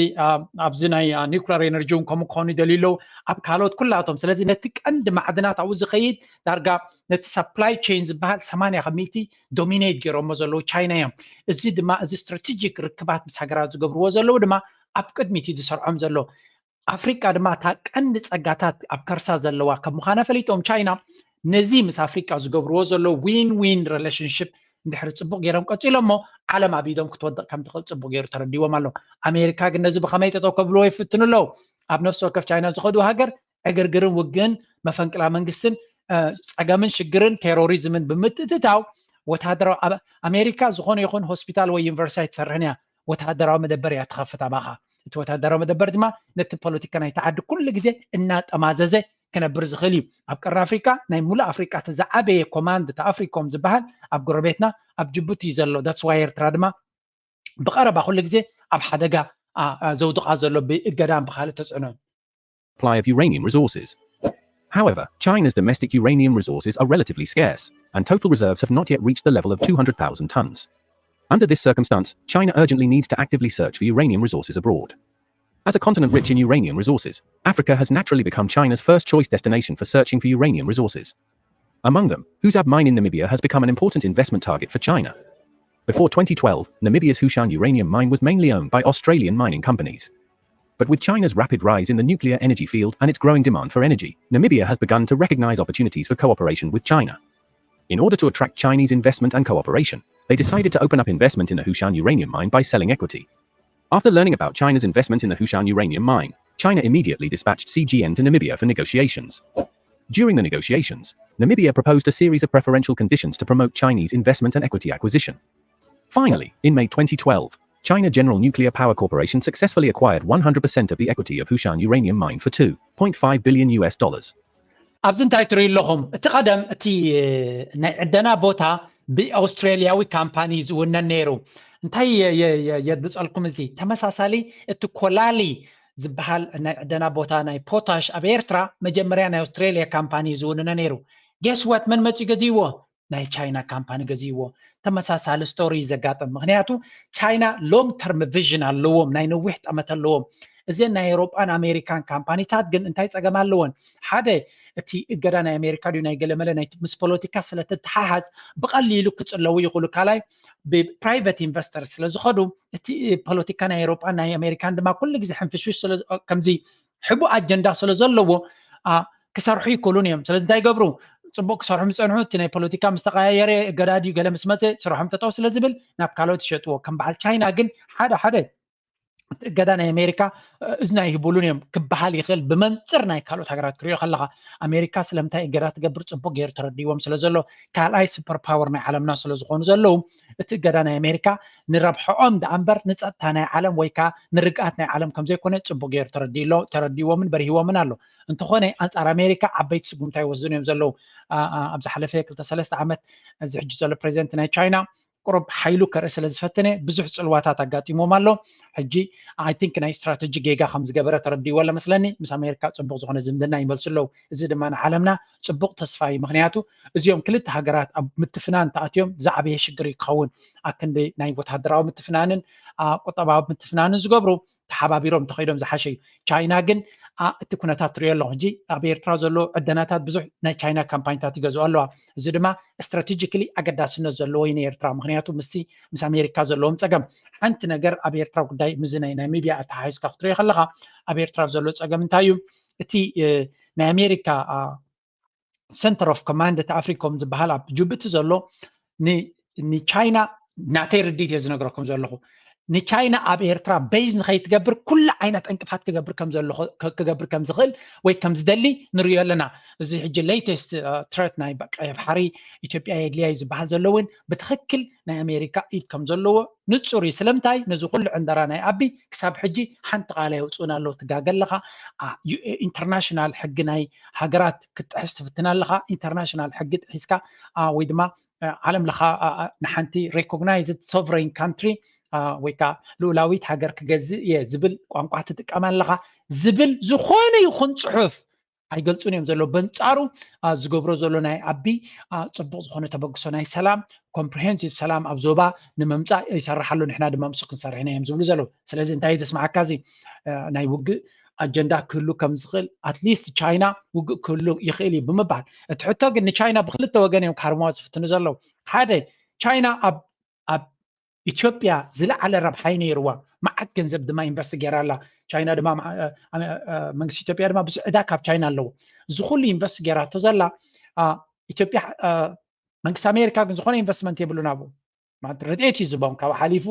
ኣብዚ ናይ nuclear energy እውን ከምኡ ክኾኑ ይደልዩ ኣለዉ ኣብ ካልኦት ኩላቶም። ስለዚ ነቲ ቀንዲ ማዕድናት ኣብኡ ዝኸይድ ዳርጋ ነቲ supply chain ዝበሃል ሰማንያ ከሚእቲ dominate ገይሮሞ ዘለዉ ቻይና እዮም። እዚ ድማ እዚ strategic ርክባት ምስ ሃገራት ዝገብርዎ ዘለዉ ድማ ኣብ ቅድሚት እዩ ዝሰርዖም ዘሎ። ኣፍሪቃ ድማ እታ ቀንዲ ጸጋታት ኣብ ከርሳ ዘለዋ ከም ምዃና ፈሊጦም ቻይና ነዚ ምስ ኣፍሪቃ ዝገብርዎ ዘሎ win-win relationship እንድሕሪ ጽቡቕ ገይሮም ቀጺሎሞ ዓለም ኣብ ኢዶም ክትወድቕ ከም ትኽእል ጽቡቕ ገይሩ ተረዲዎም ኣሎ። ኣሜሪካ ግን ነዚ ብኸመይ ጠጠው ከብልዎ ይፍትኑ ኣለዉ። ኣብ ነፍሲ ወከፍ ቻይና ዝኸዱ ሃገር ዕግርግርን ውግእን መፈንቅላ መንግስትን ጸገምን ሽግርን ቴሮሪዝምን ብምትእትታው ወታደራዊ ኣሜሪካ ዝኾነ ይኹን ሆስፒታል ወይ ዩኒቨርሲቲ ኣይትሰርሕን እያ። ወታደራዊ መደበር እያ ትኸፍት ኣባኻ። እቲ ወታደራዊ መደበር ድማ ነቲ ፖለቲካ ናይቲ ዓዲ ኩሉ ግዜ እናጠማዘዘ ክነብር ዝኽእል እዩ። ኣብ ቀርኒ ኣፍሪካ ናይ ሙሉእ ኣፍሪካ እቲ ዝዓበየ ኮማንድ እቲ ኣፍሪኮም ዝበሃል ኣብ ጎረቤትና ኣብ ጅቡቲ እዩ ዘሎ። That's why ኤርትራ ድማ ብቐረባ ኩሉ ግዜ ኣብ ሓደጋ ዘውድቓ ዘሎ ብእገዳን ብካልእ ተፅዕኖን። Supply of uranium resources. However, China's domestic uranium resources are relatively scarce, and total reserves have not yet reached the level of two hundred thousand tons. Under this circumstance, China urgently needs to actively search for uranium resources abroad. As a continent rich in uranium resources, Africa has naturally become China's first choice destination for searching for uranium resources. Among them, Husab mine in Namibia has become an important investment target for China. Before twenty twelve, Namibia's Hushan uranium mine was mainly owned by Australian mining companies. But with China's rapid rise in the nuclear energy field and its growing demand for energy, Namibia has begun to recognize opportunities for cooperation with China. In order to attract Chinese investment and cooperation, they decided to open up investment in the Hushan uranium mine by selling equity. After learning about China's investment in the Hushan uranium mine, China immediately dispatched C G N to Namibia for negotiations. During the negotiations, Namibia proposed a series of preferential conditions to promote Chinese investment and equity acquisition. Finally, in May twenty twelve, China General Nuclear Power Corporation successfully acquired one hundred percent of the equity of Hushan uranium mine for two point five billion U S dollars. ኣብዚ እንታይ ትርእዩ ኣለኹም? እቲ ቀደም እቲ ናይ ዕደና ቦታ ብኣውስትራሊያዊ ካምፓኒ ዝውነን ነይሩ። እንታይ የድብፀልኩም? እዚ ተመሳሳሊ እቲ ኮላሊ ዝበሃል ናይ ዕደና ቦታ ናይ ፖታሽ ኣብ ኤርትራ መጀመርያ ናይ ኣውስትራሊያ ካምፓኒ ዝውንነ ነይሩ። Guess what? መን መፂኡ ገዚእዎ? ናይ ቻይና ካምፓኒ ገዚእዎ። ተመሳሳሊ ስቶሪ ዘጋጥም። ምክንያቱ ቻይና long term vision ኣለዎም፣ ናይ ነዊሕ ጠመት ኣለዎም። እዘን ናይ ኤውሮጳን ኣሜሪካን ካምፓኒታት ግን እንታይ ጸገም ኣለወን? ሓደ እቲ እገዳ ናይ ኣሜሪካ ድዩ ናይ ገለመለ ናይ ምስ ፖለቲካ ስለ ተተሓሓዝ ብቐሊሉ ክጽለዉ ይኽእሉ። ካልኣይ ብፕራይቨት ኢንቨስተር ስለ ዝኸዱ እቲ ፖለቲካ ናይ ኤውሮጳን ናይ ኣሜሪካን ድማ ኩሉ ግዜ ሕንፍሽፍሽ ስለ ከምዚ ሕቡእ ኣጀንዳ ስለ ዘለዎ ክሰርሑ ይክእሉን እዮም። ስለዚ እንታይ ይገብሩ? ፅቡቅ ክሰርሑ ምስ ፀንሑ እቲ ናይ ፖለቲካ ምስ ተቀያየረ እገዳ ድዩ ገለ ምስ መፀ ስርሖም ጠጠው ስለ ዝብል ናብ ካልኦት ይሸጥዎ። ከም በዓል ቻይና ግን ሓደ ሓደ እቲ እገዳ ናይ ኣሜሪካ እዝና ይህብሉን እዮም ክበሃል ይኽእል። ብመንፅር ናይ ካልኦት ሃገራት ክሪኦ ከለካ ኣሜሪካ ስለምንታይ እገዳ ትገብር ፅቡቅ ገይሩ ተረዲዎም ስለ ዘሎ ካልኣይ ሱፐር ፓወር ናይ ዓለምና ስለ ዝኾኑ ዘለዉ እቲ እገዳ ናይ ኣሜሪካ ንረብሐኦም ደኣ እምበር ንፀጥታ ናይ ዓለም ወይ ከዓ ንርግኣት ናይ ዓለም ከም ዘይኮነ ፅቡቅ ገይሩ ተረዲዎምን በርሂዎምን ኣሎ። እንተኾነ ኣንፃር ኣሜሪካ ዓበይቲ ስጉምታ ይወስዱን እዮም ዘለዉ። ኣብ ዝሓለፈ ክልተ ሰለስተ ዓመት እዚ ሕጂ ዘሎ ፕሬዚደንት ናይ ቻይና ቁሩብ ሓይሉ ከርኢ ስለ ዝፈተነ ብዙሕ ፅልዋታት ኣጋጢሞም ኣሎ። ሕጂ I think ናይ ስትራተጂ ጌጋ ከም ዝገበረ ተረዲዎ ኣሎ መስለኒ። ምስ ኣሜሪካ ፅቡቅ ዝኾነ ዝምድና ይመልሱ ኣለዉ። እዚ ድማ ንዓለምና ፅቡቅ ተስፋ እዩ። ምክንያቱ እዚኦም ክልተ ሃገራት ኣብ ምትፍናን ተኣትዮም ዝዓበየ ሽግር እዩ ክኸውን። ኣክንዲ ናይ ወታደራዊ ምትፍናንን ቁጠባዊ ምትፍናንን ዝገብሩ ተሓባቢሮም እንተኸይዶም ዝሓሸ እዩ። ቻይና ግን እቲ ኩነታት ትሪኦ ኣለኹ። ሕጂ ኣብ ኤርትራ ዘሎ ዕደናታት ብዙሕ ናይ ቻይና ካምፓኒታት ይገዝኦ ኣለዋ። እዚ ድማ ስትራቴጂካሊ ኣገዳስነት ዘለዎ እዩ ንኤርትራ። ምክንያቱ ምስቲ ምስ ኣሜሪካ ዘለዎም ፀገም ሓንቲ ነገር ኣብ ኤርትራ ጉዳይ ምዚ ናይ ናሚብያ ኣተሓሒዝካ ክትሪኦ ከለካ ኣብ ኤርትራ ዘሎ ፀገም እንታይ እዩ? እቲ ናይ ኣሜሪካ center of command እቲ ኣፍሪኮም ዝበሃል ኣብ ጅቡቲ ዘሎ ንቻይና ናተይ ርድኢት እየ ዝነግረኩም ዘለኹ። ንቻይና ኣብ ኤርትራ ቤዝ ንኸይትገብር ኩሉ ዓይነት ዕንቅፋት ክገብር ከም ዝኽእል ወይ ከም ዝደሊ ንሪኦ ኣለና። እዚ ሕጂ ሌተስት ትረት ናይ ቀይሕ ባሕሪ ኢትዮጵያ የድልያ እዩ ዝበሃል ዘሎ እውን ብትኽክል ናይ ኣሜሪካ ኢድ ከም ዘለዎ ንፁር እዩ። ስለምንታይ ነዚ ኩሉ ዕንደራ ናይ ኣቢ ክሳብ ሕጂ ሓንቲ ቃል የውፅኡን ኣለዉ። ትጋገ ኣለኻ። ኢንተርናሽናል ሕጊ ናይ ሃገራት ክትጥሕስ ትፍትን ኣለኻ። ኢንተርናሽናል ሕጊ ጥሒስካ ወይ ድማ ዓለም ለኻ ንሓንቲ ሬኮግናይዝድ ሶቨሬን ካንትሪ ወይ ከዓ ልኡላዊት ሃገር ክገዝእ እየ ዝብል ቋንቋ ትጥቀም ኣለኻ ዝብል ዝኾነ ይኹን ፅሑፍ ኣይገልፁን እዮም ዘሎ። በንፃሩ ዝገብሮ ዘሎ ናይ ኣቢ ፅቡቅ ዝኾነ ተበግሶ ናይ ሰላም ኮምፕሪሄንሲቭ ሰላም ኣብ ዞባ ንምምፃእ ይሰርሕ ኣሎ፣ ንሕና ድማ ምስኡ ክንሰርሕ ኢና እዮም ዝብሉ ዘለዉ። ስለዚ እንታይ እዩ ዘስማዓካ? እዚ ናይ ውግእ ኣጀንዳ ክህሉ ከም ዝኽእል ኣትሊስት ቻይና ውግእ ክህሉ ይኽእል እዩ ብምባል። እቲ ሕቶ ግን ንቻይና ብክልተ ወገን እዮም ክሃርምዋ ዝፍትኑ ዘለዉ። ሓደ ቻይና ኣብ ኣብ ኢትዮጵያ ዝለዓለ ረብሓ እዩ ነይርዋ። መዓት ገንዘብ ድማ ኢንቨስት ገይራ ኣላ። ቻይና ድማ መንግስቲ ኢትዮጵያ ድማ ብዙሕ ዕዳ ካብ ቻይና ኣለዎ። እዚ ኩሉ ኢንቨስት ገይራቶ ዘላ ኢትዮጵያ መንግስቲ ኣሜሪካ ግን ዝኾነ ኢንቨስትመንት የብሉን ኣብኡ። ማለት ረድኤት እዩ ዝቦም ካብ ሓሊፉ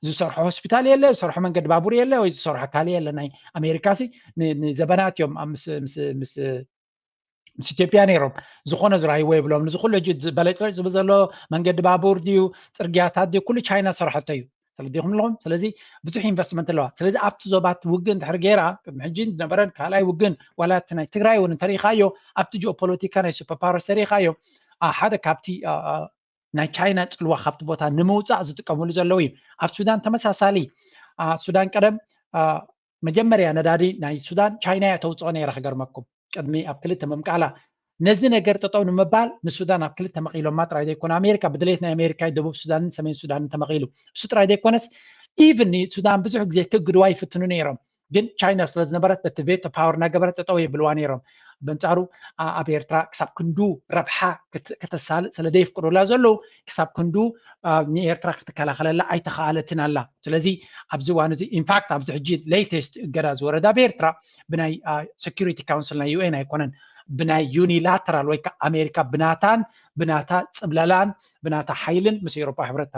ዝሰርሖ ሆስፒታል የለ፣ ዝሰርሖ መንገዲ ባቡር የለ፣ ወይ ዝሰርሖ ካሊ የለ። ናይ ኣሜሪካ ሲ ንዘበናት እዮም ምስ ኢትዮጵያ ነይሮም ዝኾነ ዝረሃይዎ የብሎም። ንዚ ኩሉ ሕጂ በለጭለጭ ዝብል ዘሎ መንገዲ ባቡር ድዩ ፅርግያታት ድዩ ኩሉ ቻይና ዝሰርሐቶ እዩ። ተረዲኹም ኣለኹም። ስለዚ ብዙሕ ኢንቨስትመንት ኣለዋ። ስለዚ ኣብቲ ዞባት ውግእ እንድሕር ገይራ ቅድሚ ሕጂ ዝነበረን ካልኣይ ውግእን ዋላ እቲ ናይ ትግራይ እውን እንተሪኢኻዮ ኣብቲ ጂኦፖለቲካ ናይ ሱፐር ፓወርስ ተሪኢኻዮ ሓደ ካብቲ ናይ ቻይና ፅልዋ ካብቲ ቦታ ንምውፃእ ዝጥቀምሉ ዘለዉ እዩ። ኣብ ሱዳን ተመሳሳሊ። ሱዳን ቀደም መጀመርያ ነዳዲ ናይ ሱዳን ቻይና እያ ተውፅኦ ነይራ። ክገርመኩም ቅድሚ ኣብ ክልተ ምምቃላ ነዚ ነገር ጠጠው ንምባል ንሱዳን ኣብ ክልተ መቒሎማ ጥራይ ዘይኮነ ኣሜሪካ ብድሌት ናይ ኣሜሪካ ደቡብ ሱዳንን ሰሜን ሱዳንን ተመቒሉ። እሱ ጥራይ ዘይኮነስ ኢቭን ንሱዳን ብዙሕ ግዜ ክግድዋ ይፍትኑ ነይሮም። ግን ቻይና ስለ ዝነበረት በቲ ቬቶ ፓወር እናገበረት ጠጠው የብልዋ ነይሮም። በንፃሩ ኣብ ኤርትራ ክሳብ ክንዱ ረብሓ ከተሳልጥ ስለ ዘይፍቅዱላ ዘለዉ ክሳብ ክንዱ ንኤርትራ ክትከላኸለላ ኣይተኸኣለትን ኣላ። ስለዚ ኣብዚ እዋን እዚ ኢንፋክት ኣብዚ ሕጂ ሌተስት እገዳ ዝወረዳ ብኤርትራ ብናይ ሴኩሪቲ ካውንስል ናይ ዩኤን ኣይኮነን፣ ብናይ ዩኒላተራል ወይ ከዓ ኣሜሪካ ብናታን ብናታ ፅብለላን ብናታ ሓይልን ምስ ኤውሮጳ ሕብረት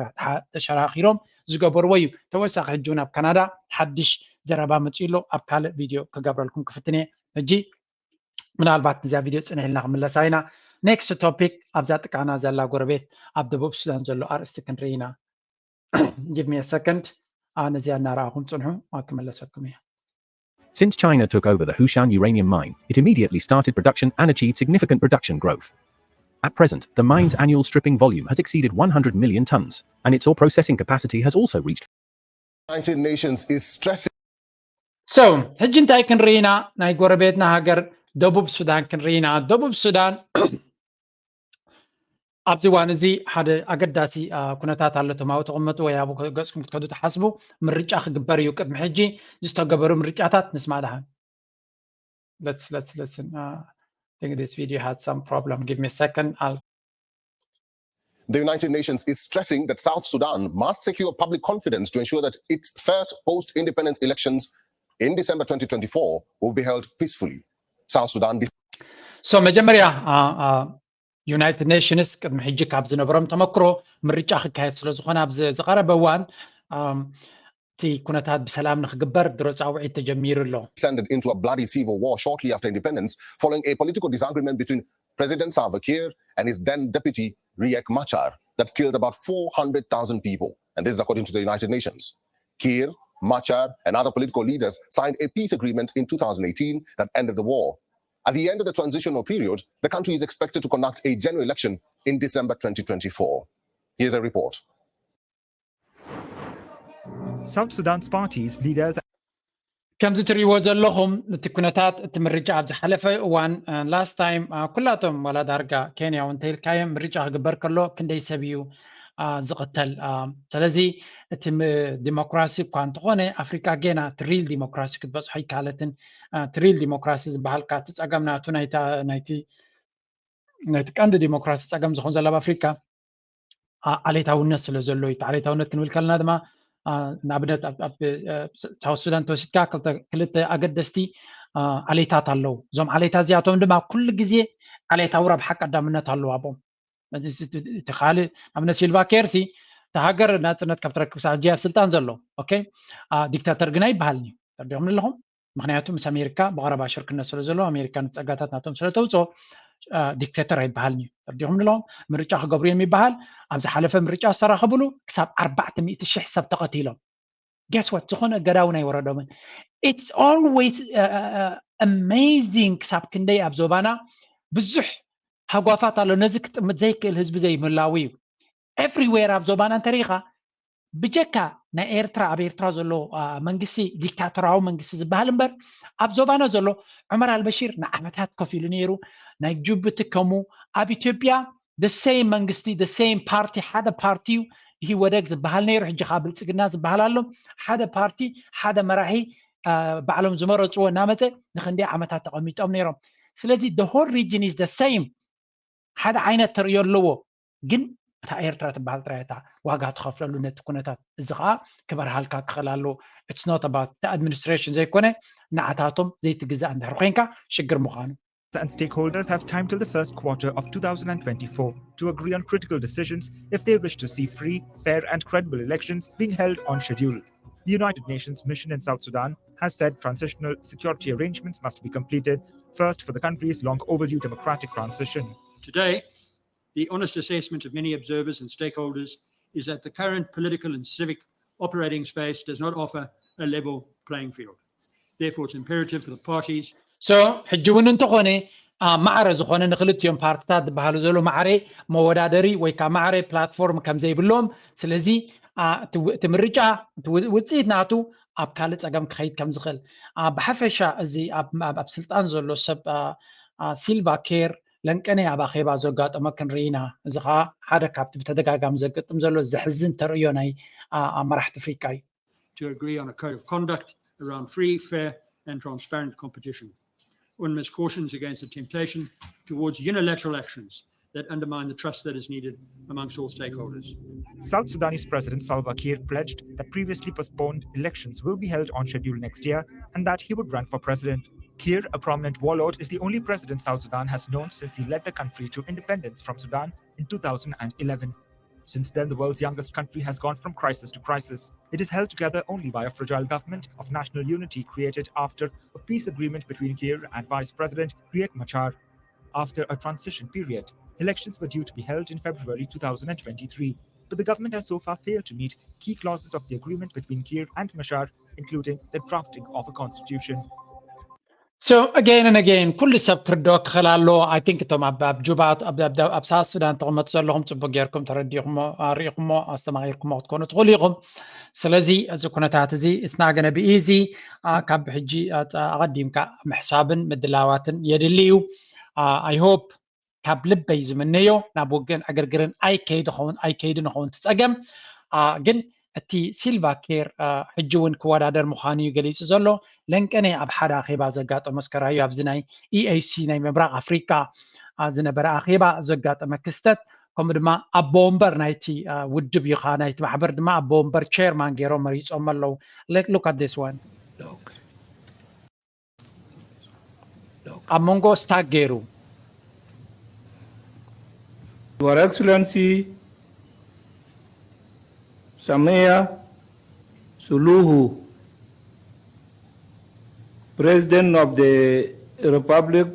ተሸራኪሮም ዝገበርዎ እዩ። ተወሳኺ ሕጂ እውን ኣብ ካናዳ ሓድሽ ዘረባ መፅኡ ኣሎ። ኣብ ካልእ ቪድዮ ክገብረልኩም ክፍትን እየ። ሕጂ ምናልባት ነዚኣ ቪድዮ ፅንሕ ኢልና ክምለሳ ኢና። ኔክስት ቶፒክ ኣብዛ ጥቃና ዘላ ጎረቤት ኣብ ደቡብ ሱዳን ዘሎ ኣርእስቲ ክንርኢ ኢና። ጊቭ ሚ ሰከንድ። ነዚኣ እናረኣኹም ፅንሑ ክመለሰኩም እየ። Since China took over the Hushan uranium mine, it immediately started production and achieved significant production growth. At present, the mine's annual stripping volume has exceeded one hundred million tons, and its ore processing capacity has also reached United Nations is stressing So ሕጂ እንታይ ክንርኢና? ናይ ጎረቤትና ሃገር ደቡብ ሱዳን ክንርኢና። ደቡብ ሱዳን ኣብዚ እዋን እዚ ሓደ ኣገዳሲ ኩነታት ኣሎ። ተማው ተቐመጡ ወይ ኣብ ገፅኩም ክትከዱ ትሓስቡ ምርጫ ክግበር እዩ። ቅድሚ ሕጂ ዝተገበሩ ምርጫታት ንስማዕ ደሓን። Let's let's listen. Uh, I think this video had some problem. Give me a second. I'll The United Nations is stressing that South Sudan must secure public confidence to ensure that its first post-independence elections in December twenty twenty-four will be held peacefully. South Sudan So መጀመርያ ዩናይትድ ኔሽንስ ቅድሚ ሕጂ ካብ ዝነበሮም ተመክሮ ምርጫ ክካየድ ስለ ዝኾነ ኣብዚ ዝቐረበ እዋን እቲ ኩነታት ብሰላም ንክግበር ድሮ ፃውዒት ተጀሚሩ ኣሎ። Descended into a bloody civil war shortly after independence following a political disagreement between President Salva Kiir and his then deputy Riek Machar that killed about four hundred thousand people. And this is according to the United Nations. Kiir, Machar, and other political leaders signed a peace agreement in two thousand eighteen that ended the war. At the end of the transitional period, the country is expected to conduct a general election in December twenty twenty-four. Here's a report. South Sudan's parties, leaders, ከምዚ ትሪእዎ ዘለኹም እቲ ኩነታት እቲ ምርጫ ኣብ ዝሓለፈ እዋን ላስት ታይም ኩላቶም ዋላ ዳርጋ ኬንያ እውን እንተኢልካዮም ምርጫ ክግበር ከሎ ክንደይ ሰብ እዩ ዝቕተል። ስለዚ እቲ ዲሞክራሲ እኳ እንተኾነ ኣፍሪካ ጌና እቲ ሪል ዲሞክራሲ ክትበፅሖ ይካለትን እቲ ሪል ዲሞክራሲ ዝበሃል ከዓ እቲ ፀገም ናቱ ናይቲ ቀንዲ ዲሞክራሲ ፀገም ዝኾን ዘሎ ኣብ ኣፍሪካ ዓሌታውነት ስለ ዘሎ እዩ። ዓሌታውነት ክንብል ከለና ድማ ንኣብነት ሳውት ሱዳን ተወሲድካ ክልተ ኣገደስቲ ዓሌታት ኣለዉ። እዞም ዓሌታት እዚኣቶም ድማ ኩሉ ግዜ ዓሌታዊ ረብሓ ቀዳምነት ኣለዎ ኣብኦም። እቲ ካልእ ኣብነት ሲልቫ ኬርሲ፣ እቲ ሃገር ናፅነት ካብ ትረክብ ሳዕ ኣብ ስልጣን ዘሎ ዲክታተር ግና ይበሃል እዩ። ተረዲኹም ኣለኹም? ምክንያቱ ምስ ኣሜሪካ ብቐረባ ሽርክነት ስለ ዘሎ ኣሜሪካ ንፀጋታት ናቶም ስለ ተውፅኦ ዲክቴተር ኣይበሃልን እዩ። ተረዲኹም ኣለኹም? ምርጫ ክገብሩ እዮም ይበሃል። ኣብ ዝሓለፈ ምርጫ ዝተራኸብሉ ክሳብ ኣርባዕተ ሚእቲ ሽሕ ሰብ ተቐቲሎም። Guess what? ዝኾነ እገዳ እውን ኣይወረዶምን። It's always amazing ክሳብ ክንደይ ኣብ ዞባና ብዙሕ ሃጓፋት ኣሎ። ነዚ ክጥምት ዘይክእል ህዝቢ ዘይምህላው እዩ። Everywhere ኣብ ዞባና እንተሪኢኻ ብጀካ ናይ ኤርትራ ኣብ ኤርትራ ዘሎ መንግስቲ ዲክታቶራዊ መንግስቲ ዝበሃል እምበር ኣብ ዞባና ዘሎ ዑመር ኣልበሺር ንዓመታት ኮፍ ኢሉ ነይሩ። ናይ ጁብቲ ከሙ ኣብ ኢትዮጵያ the same መንግስቲ the same ፓርቲ ሓደ ፓርቲ እዩ። ኢህወደግ ዝበሃል ነይሩ፣ ሕጂ ከዓ ብልፅግና ዝበሃል ኣሎ። ሓደ ፓርቲ ሓደ መራሒ ባዕሎም ዝመረፅዎ እናመፀ ንክንደይ ዓመታት ተቐሚጦም ነይሮም። ስለዚ the whole region is the same ሓደ ዓይነት ተርእዮ ኣለዎ። ግን እታ ኤርትራ ትበሃል ጥራይ እታ ዋጋ ትኸፍለሉ ነቲ ኩነታት። እዚ ከዓ ክበርሃልካ ክኽእል ኣለዎ። It's not about the administration ዘይኮነ ንዓታቶም ዘይትግዛእ እንድሕር ኮይንካ ሽግር ምዃኑ። And stakeholders have time till the first quarter of two thousand and twenty-four to agree on critical decisions if they wish to see free, fair, and credible elections being held on schedule. The United Nations mission in South Sudan has said transitional security arrangements must be completed first for the country's long overdue democratic transition. Today, the honest assessment of many observers and stakeholders is that the current political and civic operating space does not offer a level playing field. Therefore, it's imperative for the parties so ሕጂ እውን እንተኾነ ኣብ ማዕረ ዝኾነ ንክልቲኦም ፓርትታት ዝበሃሉ ዘሎ ማዕረ መወዳደሪ ወይ ከዓ ማዕረ ፕላትፎርም ከም ዘይብሎም፣ ስለዚ እቲ ምርጫ ውፅኢት ናቱ ኣብ ካልእ ፀገም ክኸይድ ከም ዝኽእል ብሓፈሻ እዚ ኣብ ስልጣን ዘሎ ሰብ ሲልቫ ኬር ለንቀነ ኣብ ኣኼባ ዘጋጠመ ክንርኢ ኢና። እዚ ከዓ ሓደ ካብቲ ብተደጋጋሚ ዘጋጥም ዘሎ ዘሕዝን ተርእዮ ናይ መራሕቲ ኣፍሪቃ እዩ። to agree on a code of conduct around free, fair and transparent competition. UNMISS cautions against the temptation towards unilateral actions that undermine the trust that is needed amongst all stakeholders. South Sudanese President Salva Kiir pledged that previously postponed elections will be held on schedule next year and that he would run for president. Kiir, a prominent warlord, is the only president South Sudan has known since he led the country to independence from Sudan in two thousand and eleven. Since then, the world's youngest country has gone from crisis to crisis. It is held together only by a fragile government of national unity created after a peace agreement between Kiir and Vice President Riek Machar. After a transition period, elections were due to be held in February two thousand and twenty-three, but the government has so far failed to meet key clauses of the agreement between Kiir and Machar, including the drafting of a constitution. So again and again ኩሉ ሰብ ክርድኦ ክኽእል ኣለዎ። I think እቶም ኣብ ኣብ ጁባ ኣብ ኣብ- ኣብ ሳውት ሱዳን ተቐመጡ ዘለኹም ጽቡቅ ጌርኩም ተረዲኹሞ ርኢኹሞ ኣስተማቒርኩሞ ክትኮኑ ትኽእሉ ኢኹም። ስለዚ እዚ ኩነታት እዚ it's not gonna be easy። ካብ ሕጂ ኣቐዲምካ ምሕሳብን ምድላዋትን የድሊ እዩ። I hope ካብ ልበይ ዝምነዮ ናብ ውግእን ዕግርግርን ኣይከይድ ኸውን ኣይከይድ ንኸውን ትጸገም። ግን እቲ ሲልቫ ኬር ሕጂ እውን ክወዳደር ምዃኑ እዩ ገሊጹ ዘሎ። ለንቀነ ኣብ ሓደ ኣኼባ ዘጋጠሞ እስከራዩ ኣብዚ ናይ ኢኤሲ ናይ ምብራቕ ኣፍሪቃ ዝነበረ ኣኼባ ዘጋጠመ ክስተት ከምኡ ድማ ኣቦ ወንበር ናይቲ ውድብ እዩ ከዓ ናይቲ ማሕበር ድማ ኣቦ ወንበር ቸርማን ገይሮም መሪፆም ኣለዉ። Look at this one. ኣብ መንጎ ስታክ ገይሩ Your Excellency Samia Suluhu, President of the Republic,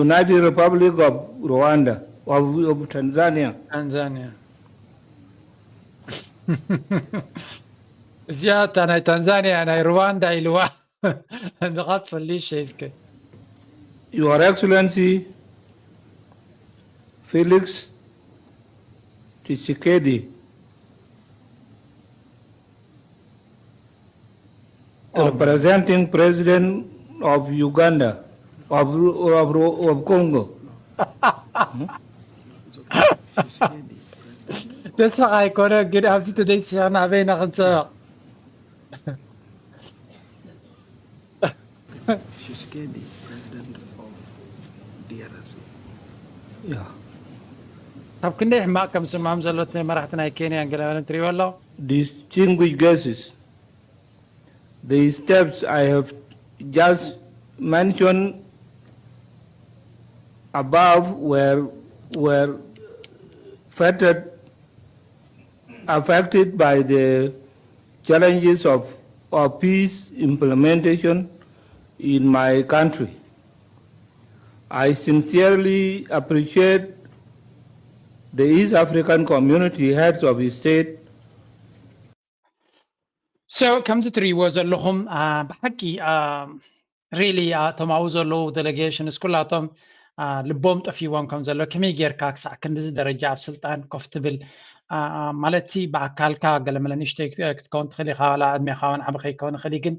United Republic of Rwanda, of, of Tanzania. ታንዛኒያ እዚኣ እታ ናይ ታንዛኒያ ናይ ሩዋንዳ ኢልዋ ንቐፅል ሊሸ እስከ Your Excellency Felix Tshisekedi, representing President of Uganda, of, of, of Congo. ደስኻ ኣይኮነ ግን ኣብዚ ተዘይስሕና ኣበይና ክንስሕቕ Tshisekedi, president of D R C. Yeah. ካብ ክንደይ ሕማቕ ከም ስምዖም ዘሎ እቲ ናይ መራሕቲ ናይ ኬንያን ገለመለን ትሪእዎ ኣሎ Distinguished guests, the steps I have just mentioned above were, were affected, affected by the challenges of, of peace implementation in my country. I sincerely appreciate the East African Community Heads of State. So ከምዚ ትርእይዎ ዘለኹም ብሓቂ really እቶም ኣብኡ ዘለዉ delegations ኩላቶም ልቦም ጠፊዎም ከም ዘሎ፣ ከመይ ጌርካ ክሳዕ ክንድዚ ደረጃ ኣብ ስልጣን ኮፍ ትብል ማለት ሲ ብኣካልካ ገለመለ ንእሽተይ ክትከውን ትኽእል ኢኻ፣ ዋላ ዕድሜኻ እውን ዓቢ ከይከውን ይኽእል እዩ፣ ግን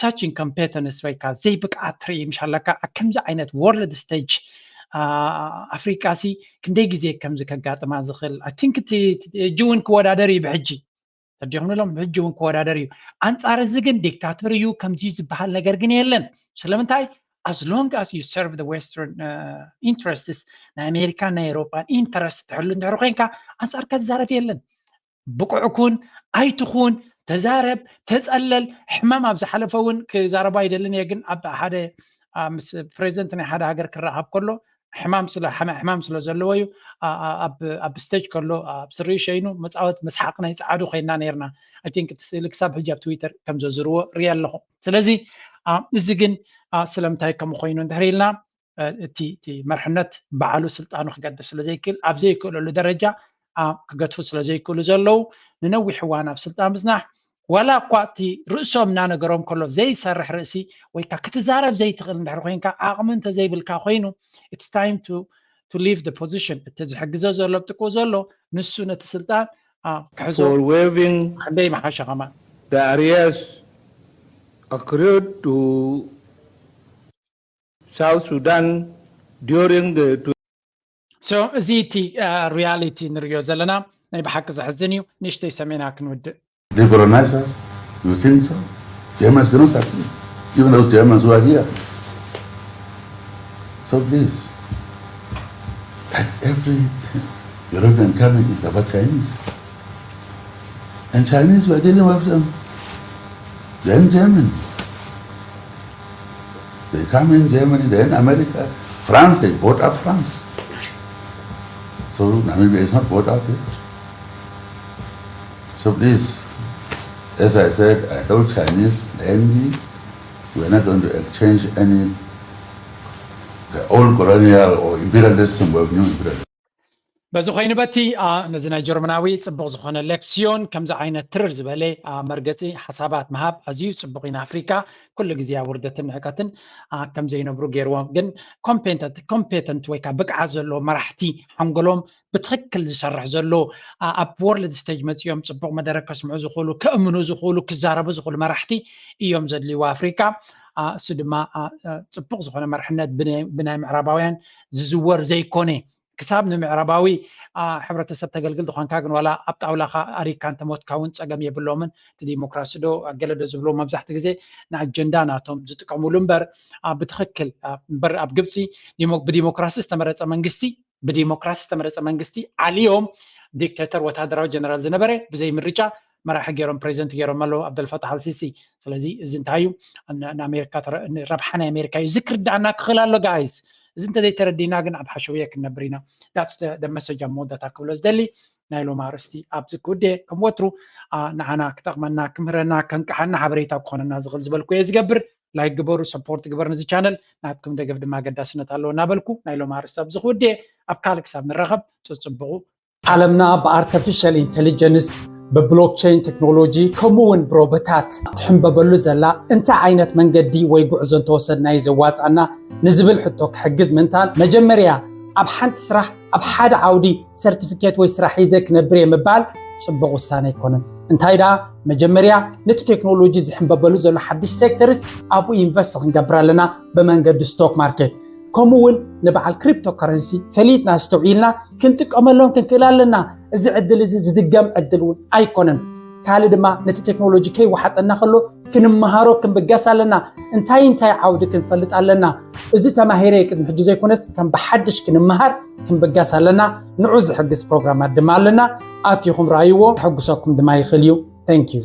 such incompetence ወይ ከዓ ዘይብቅዓት ትርኢ ምሽ ኣለካ ኣብ ከምዚ ዓይነት world stage ኣፍሪቃ ሲ ክንደይ ግዜ ከምዚ ከጋጥማ ዝኽእል? I think እቲ ሕጂ እውን ክወዳደር እዩ ብሕጂ ተዲኹም ሎም ሕጂ እውን ክወዳደር እዩ። ኣንጻር እዚ ግን ዲክታተር እዩ ከምዚ ዝበሃል ነገር ግን የለን። ስለምንታይ? As long as you serve the western interests፣ ናይ ኣሜሪካን ናይ ኤውሮጳን interest ትሕሉ እንድሕር ኮይንካ ኣንጻርካ ዝዛረብ የለን። ብቁዕ ኩን ኣይትኹን፣ ተዛረብ፣ ተጸለል። ሕማም ኣብ ዝሓለፈ እውን ክዛረባ ኣይደልን እየ፣ ግን ኣብ ሓደ ምስ ፕሬዚደንት ናይ ሓደ ሃገር ክራኸብ ከሎ ሕማም ስለ ሕማም ስለ ዘለዎ እዩ። ኣብ stage ከሎ ኣብ ስሪ ሸይኑ መጻወት መስሓቕ ናይ ጻዕዱ ኮይና ነርና። I think እቲ ስእሊ ክሳብ ሕጂ ኣብ ትዊተር ከም ዘዝርዎ ሪኣ ኣለኹ። ስለዚ እዚ ግን ስለምንታይ ከም ኮይኑ እንድሕር ኢልና እቲ መርሕነት ባዕሉ ስልጣኑ ክገድፍ ስለ ዘይክእል ኣብ ዘይክእለሉ ደረጃ ክገድፉ ስለ ዘይክእሉ ዘለዉ ንነዊሕ እዋን ኣብ ስልጣን ምጽናሕ ዋላ እኳ እቲ ርእሶም እናነገሮም ከሎ ዘይሰርሕ ርእሲ ወይ ከዓ ክትዛረብ ዘይትኽእል እንድሕር ኮይንካ ዓቕሚ እንተዘይብልካ ኮይኑ it's time to to leave the position። እቲ ዝሕግዞ ዘሎ ጥቁ ዘሎ ንሱ ነቲ ስልጣን ክሕዞ for waiving ክንደይ መሓሻ ከማን the arrears accrued to South Sudan during the so እዚ እቲ reality ንሪኦ ዘለና ናይ ብሓቂ ዘሕዝን እዩ። ንእሽተይ ሰሜና ክንውድእ They colonize us? You think so? Germans cannot succeed. Even those Germans who are here. So please, at every European coming is about Chinese. And Chinese, we are dealing with them. Then Germany. They come in Germany, then America, France, they bought up France. So Namibia is not bought up yet. So please, as I said, I told Chinese plainly, we are not going to exchange any the old colonial or imperial system with new imperial. በዚ ኮይኑ በቲ ነዚ ናይ ጀርመናዊ ጽቡቕ ዝኾነ ሌክሲዮን ከምዚ ዓይነት ትርር ዝበለ መርገጺ ሓሳባት ምሃብ ኣዝዩ ጽቡቕ እዩ። ንኣፍሪካ ኩሉ ግዜ ኣብ ውርደትን ንዕቀትን ከም ዘይነብሩ ገይርዎም። ግን ኮምፔተንት ወይ ከዓ ብቅዓት ዘለዎ መራሕቲ ሓንጎሎም ብትኽክል ዝሰርሕ ዘሎ ኣብ ወርልድ ስቴጅ መፂኦም ፅቡቕ መደረ ከስምዑ ዝኽእሉ፣ ከእምኑ ዝኽእሉ፣ ክዛረቡ ዝኽእሉ መራሕቲ እዮም ዘድልይዎ ኣፍሪካ። እሱ ድማ ፅቡቕ ዝኾነ መርሕነት ብናይ ምዕራባውያን ዝዝወር ዘይኮነ ክሳብ ንምዕራባዊ ሕብረተሰብ ተገልግል ዝኾንካ ግን ዋላ ኣብ ጣውላኻ ኣሪካ እንተሞትካ እውን ፀገም የብሎምን። እቲ ዲሞክራሲ ዶ ገለ ዶ ዝብሎ መብዛሕቲ ግዜ ንኣጀንዳ ናቶም ዝጥቀሙሉ እምበር ብትኽክል እምበር ኣብ ግብፂ ብዲሞክራሲ ዝተመረፀ መንግስቲ ብዲሞክራሲ ዝተመረፀ መንግስቲ ዓልዮም ዲክተተር ወታደራዊ ጀነራል ዝነበረ ብዘይ ምርጫ መራሒ ገይሮም ፕሬዚደንት ገይሮም ኣለዉ ኣብደልፈታሕ ኣልሲሲ። ስለዚ እዚ እንታይ እዩ ንኣሜሪካ ረብሓ ናይ ኣሜሪካ እዩ። እዚ ክርዳእና ክኽእል ኣሎ ጋይስ። እዚ እንተዘይተረዲና ግን ኣብ ሓሸውየ ክንነብር ኢና። ዳትስ መሰጃ መወዳታ ክብሎ ዝደሊ ናይ ሎም ኣርእስቲ ኣብዚ ክውደ ከም ወትሩ ንዓና ክጠቕመና ክምህረና ከንቅሓና ሓበሬታ ክኾነና ዝኽእል ዝበልኩ እየ ዝገብር። ላይክ ግበሩ፣ ሰፖርት ግበር ነዚ ቻነል፣ ናትኩም ደገፍ ድማ ኣገዳስነት ኣለዎ እናበልኩ ናይ ሎም ኣርእስቲ ኣብዚ ክውድየ። ኣብ ካልእ ክሳብ ንራኸብ ጽጽብቑ። ዓለምና ብኣርተፊሻል ኢንተሊጀንስ ብብሎክቸይን ቴክኖሎጂ ከምኡ እውን ብሮቦታት ትሕንበበሉ ዘላ እንታይ ዓይነት መንገዲ ወይ ጉዕዞ እንተወሰድና እዩ ዘዋፃና ንዝብል ሕቶ ክሕግዝ ምንታን መጀመርያ ኣብ ሓንቲ ስራሕ ኣብ ሓደ ዓውዲ ሰርቲፊኬት ወይ ስራሕ ሒዘ ክነብር እየ ምባል ፅቡቕ ውሳነ ኣይኮነን። እንታይ ደኣ መጀመርያ ነቲ ቴክኖሎጂ ዝሕንበበሉ ዘሎ ሓድሽ ሴክተርስ ኣብኡ ኢንቨስት ክንገብር ኣለና ብመንገዲ ስቶክ ማርኬት። ከምኡ እውን ንበዓል ክሪፕቶ ከረንሲ ፈሊጥና ኣስተውዒልና ክንጥቀመሎም ክንክእል ኣለና። እዚ ዕድል እዚ ዝድገም ዕድል እውን ኣይኮነን። ካልእ ድማ ነቲ ቴክኖሎጂ ከይወሓጠና ከሎ ክንመሃሮ ክንብገስ ኣለና። እንታይ እንታይ ዓውዲ ክንፈልጥ ኣለና። እዚ ተማሂረ ቅድሚ ሕጂ ዘይኮነስ ከም ብሓድሽ ክንመሃር ክንብገስ ኣለና። ንዑ ዝሕግዝ ፕሮግራማት ድማ ኣለና። ኣቲኹም ረኣይዎ። ከሕጉሰኩም ድማ ይኽእል እዩ። Thank you።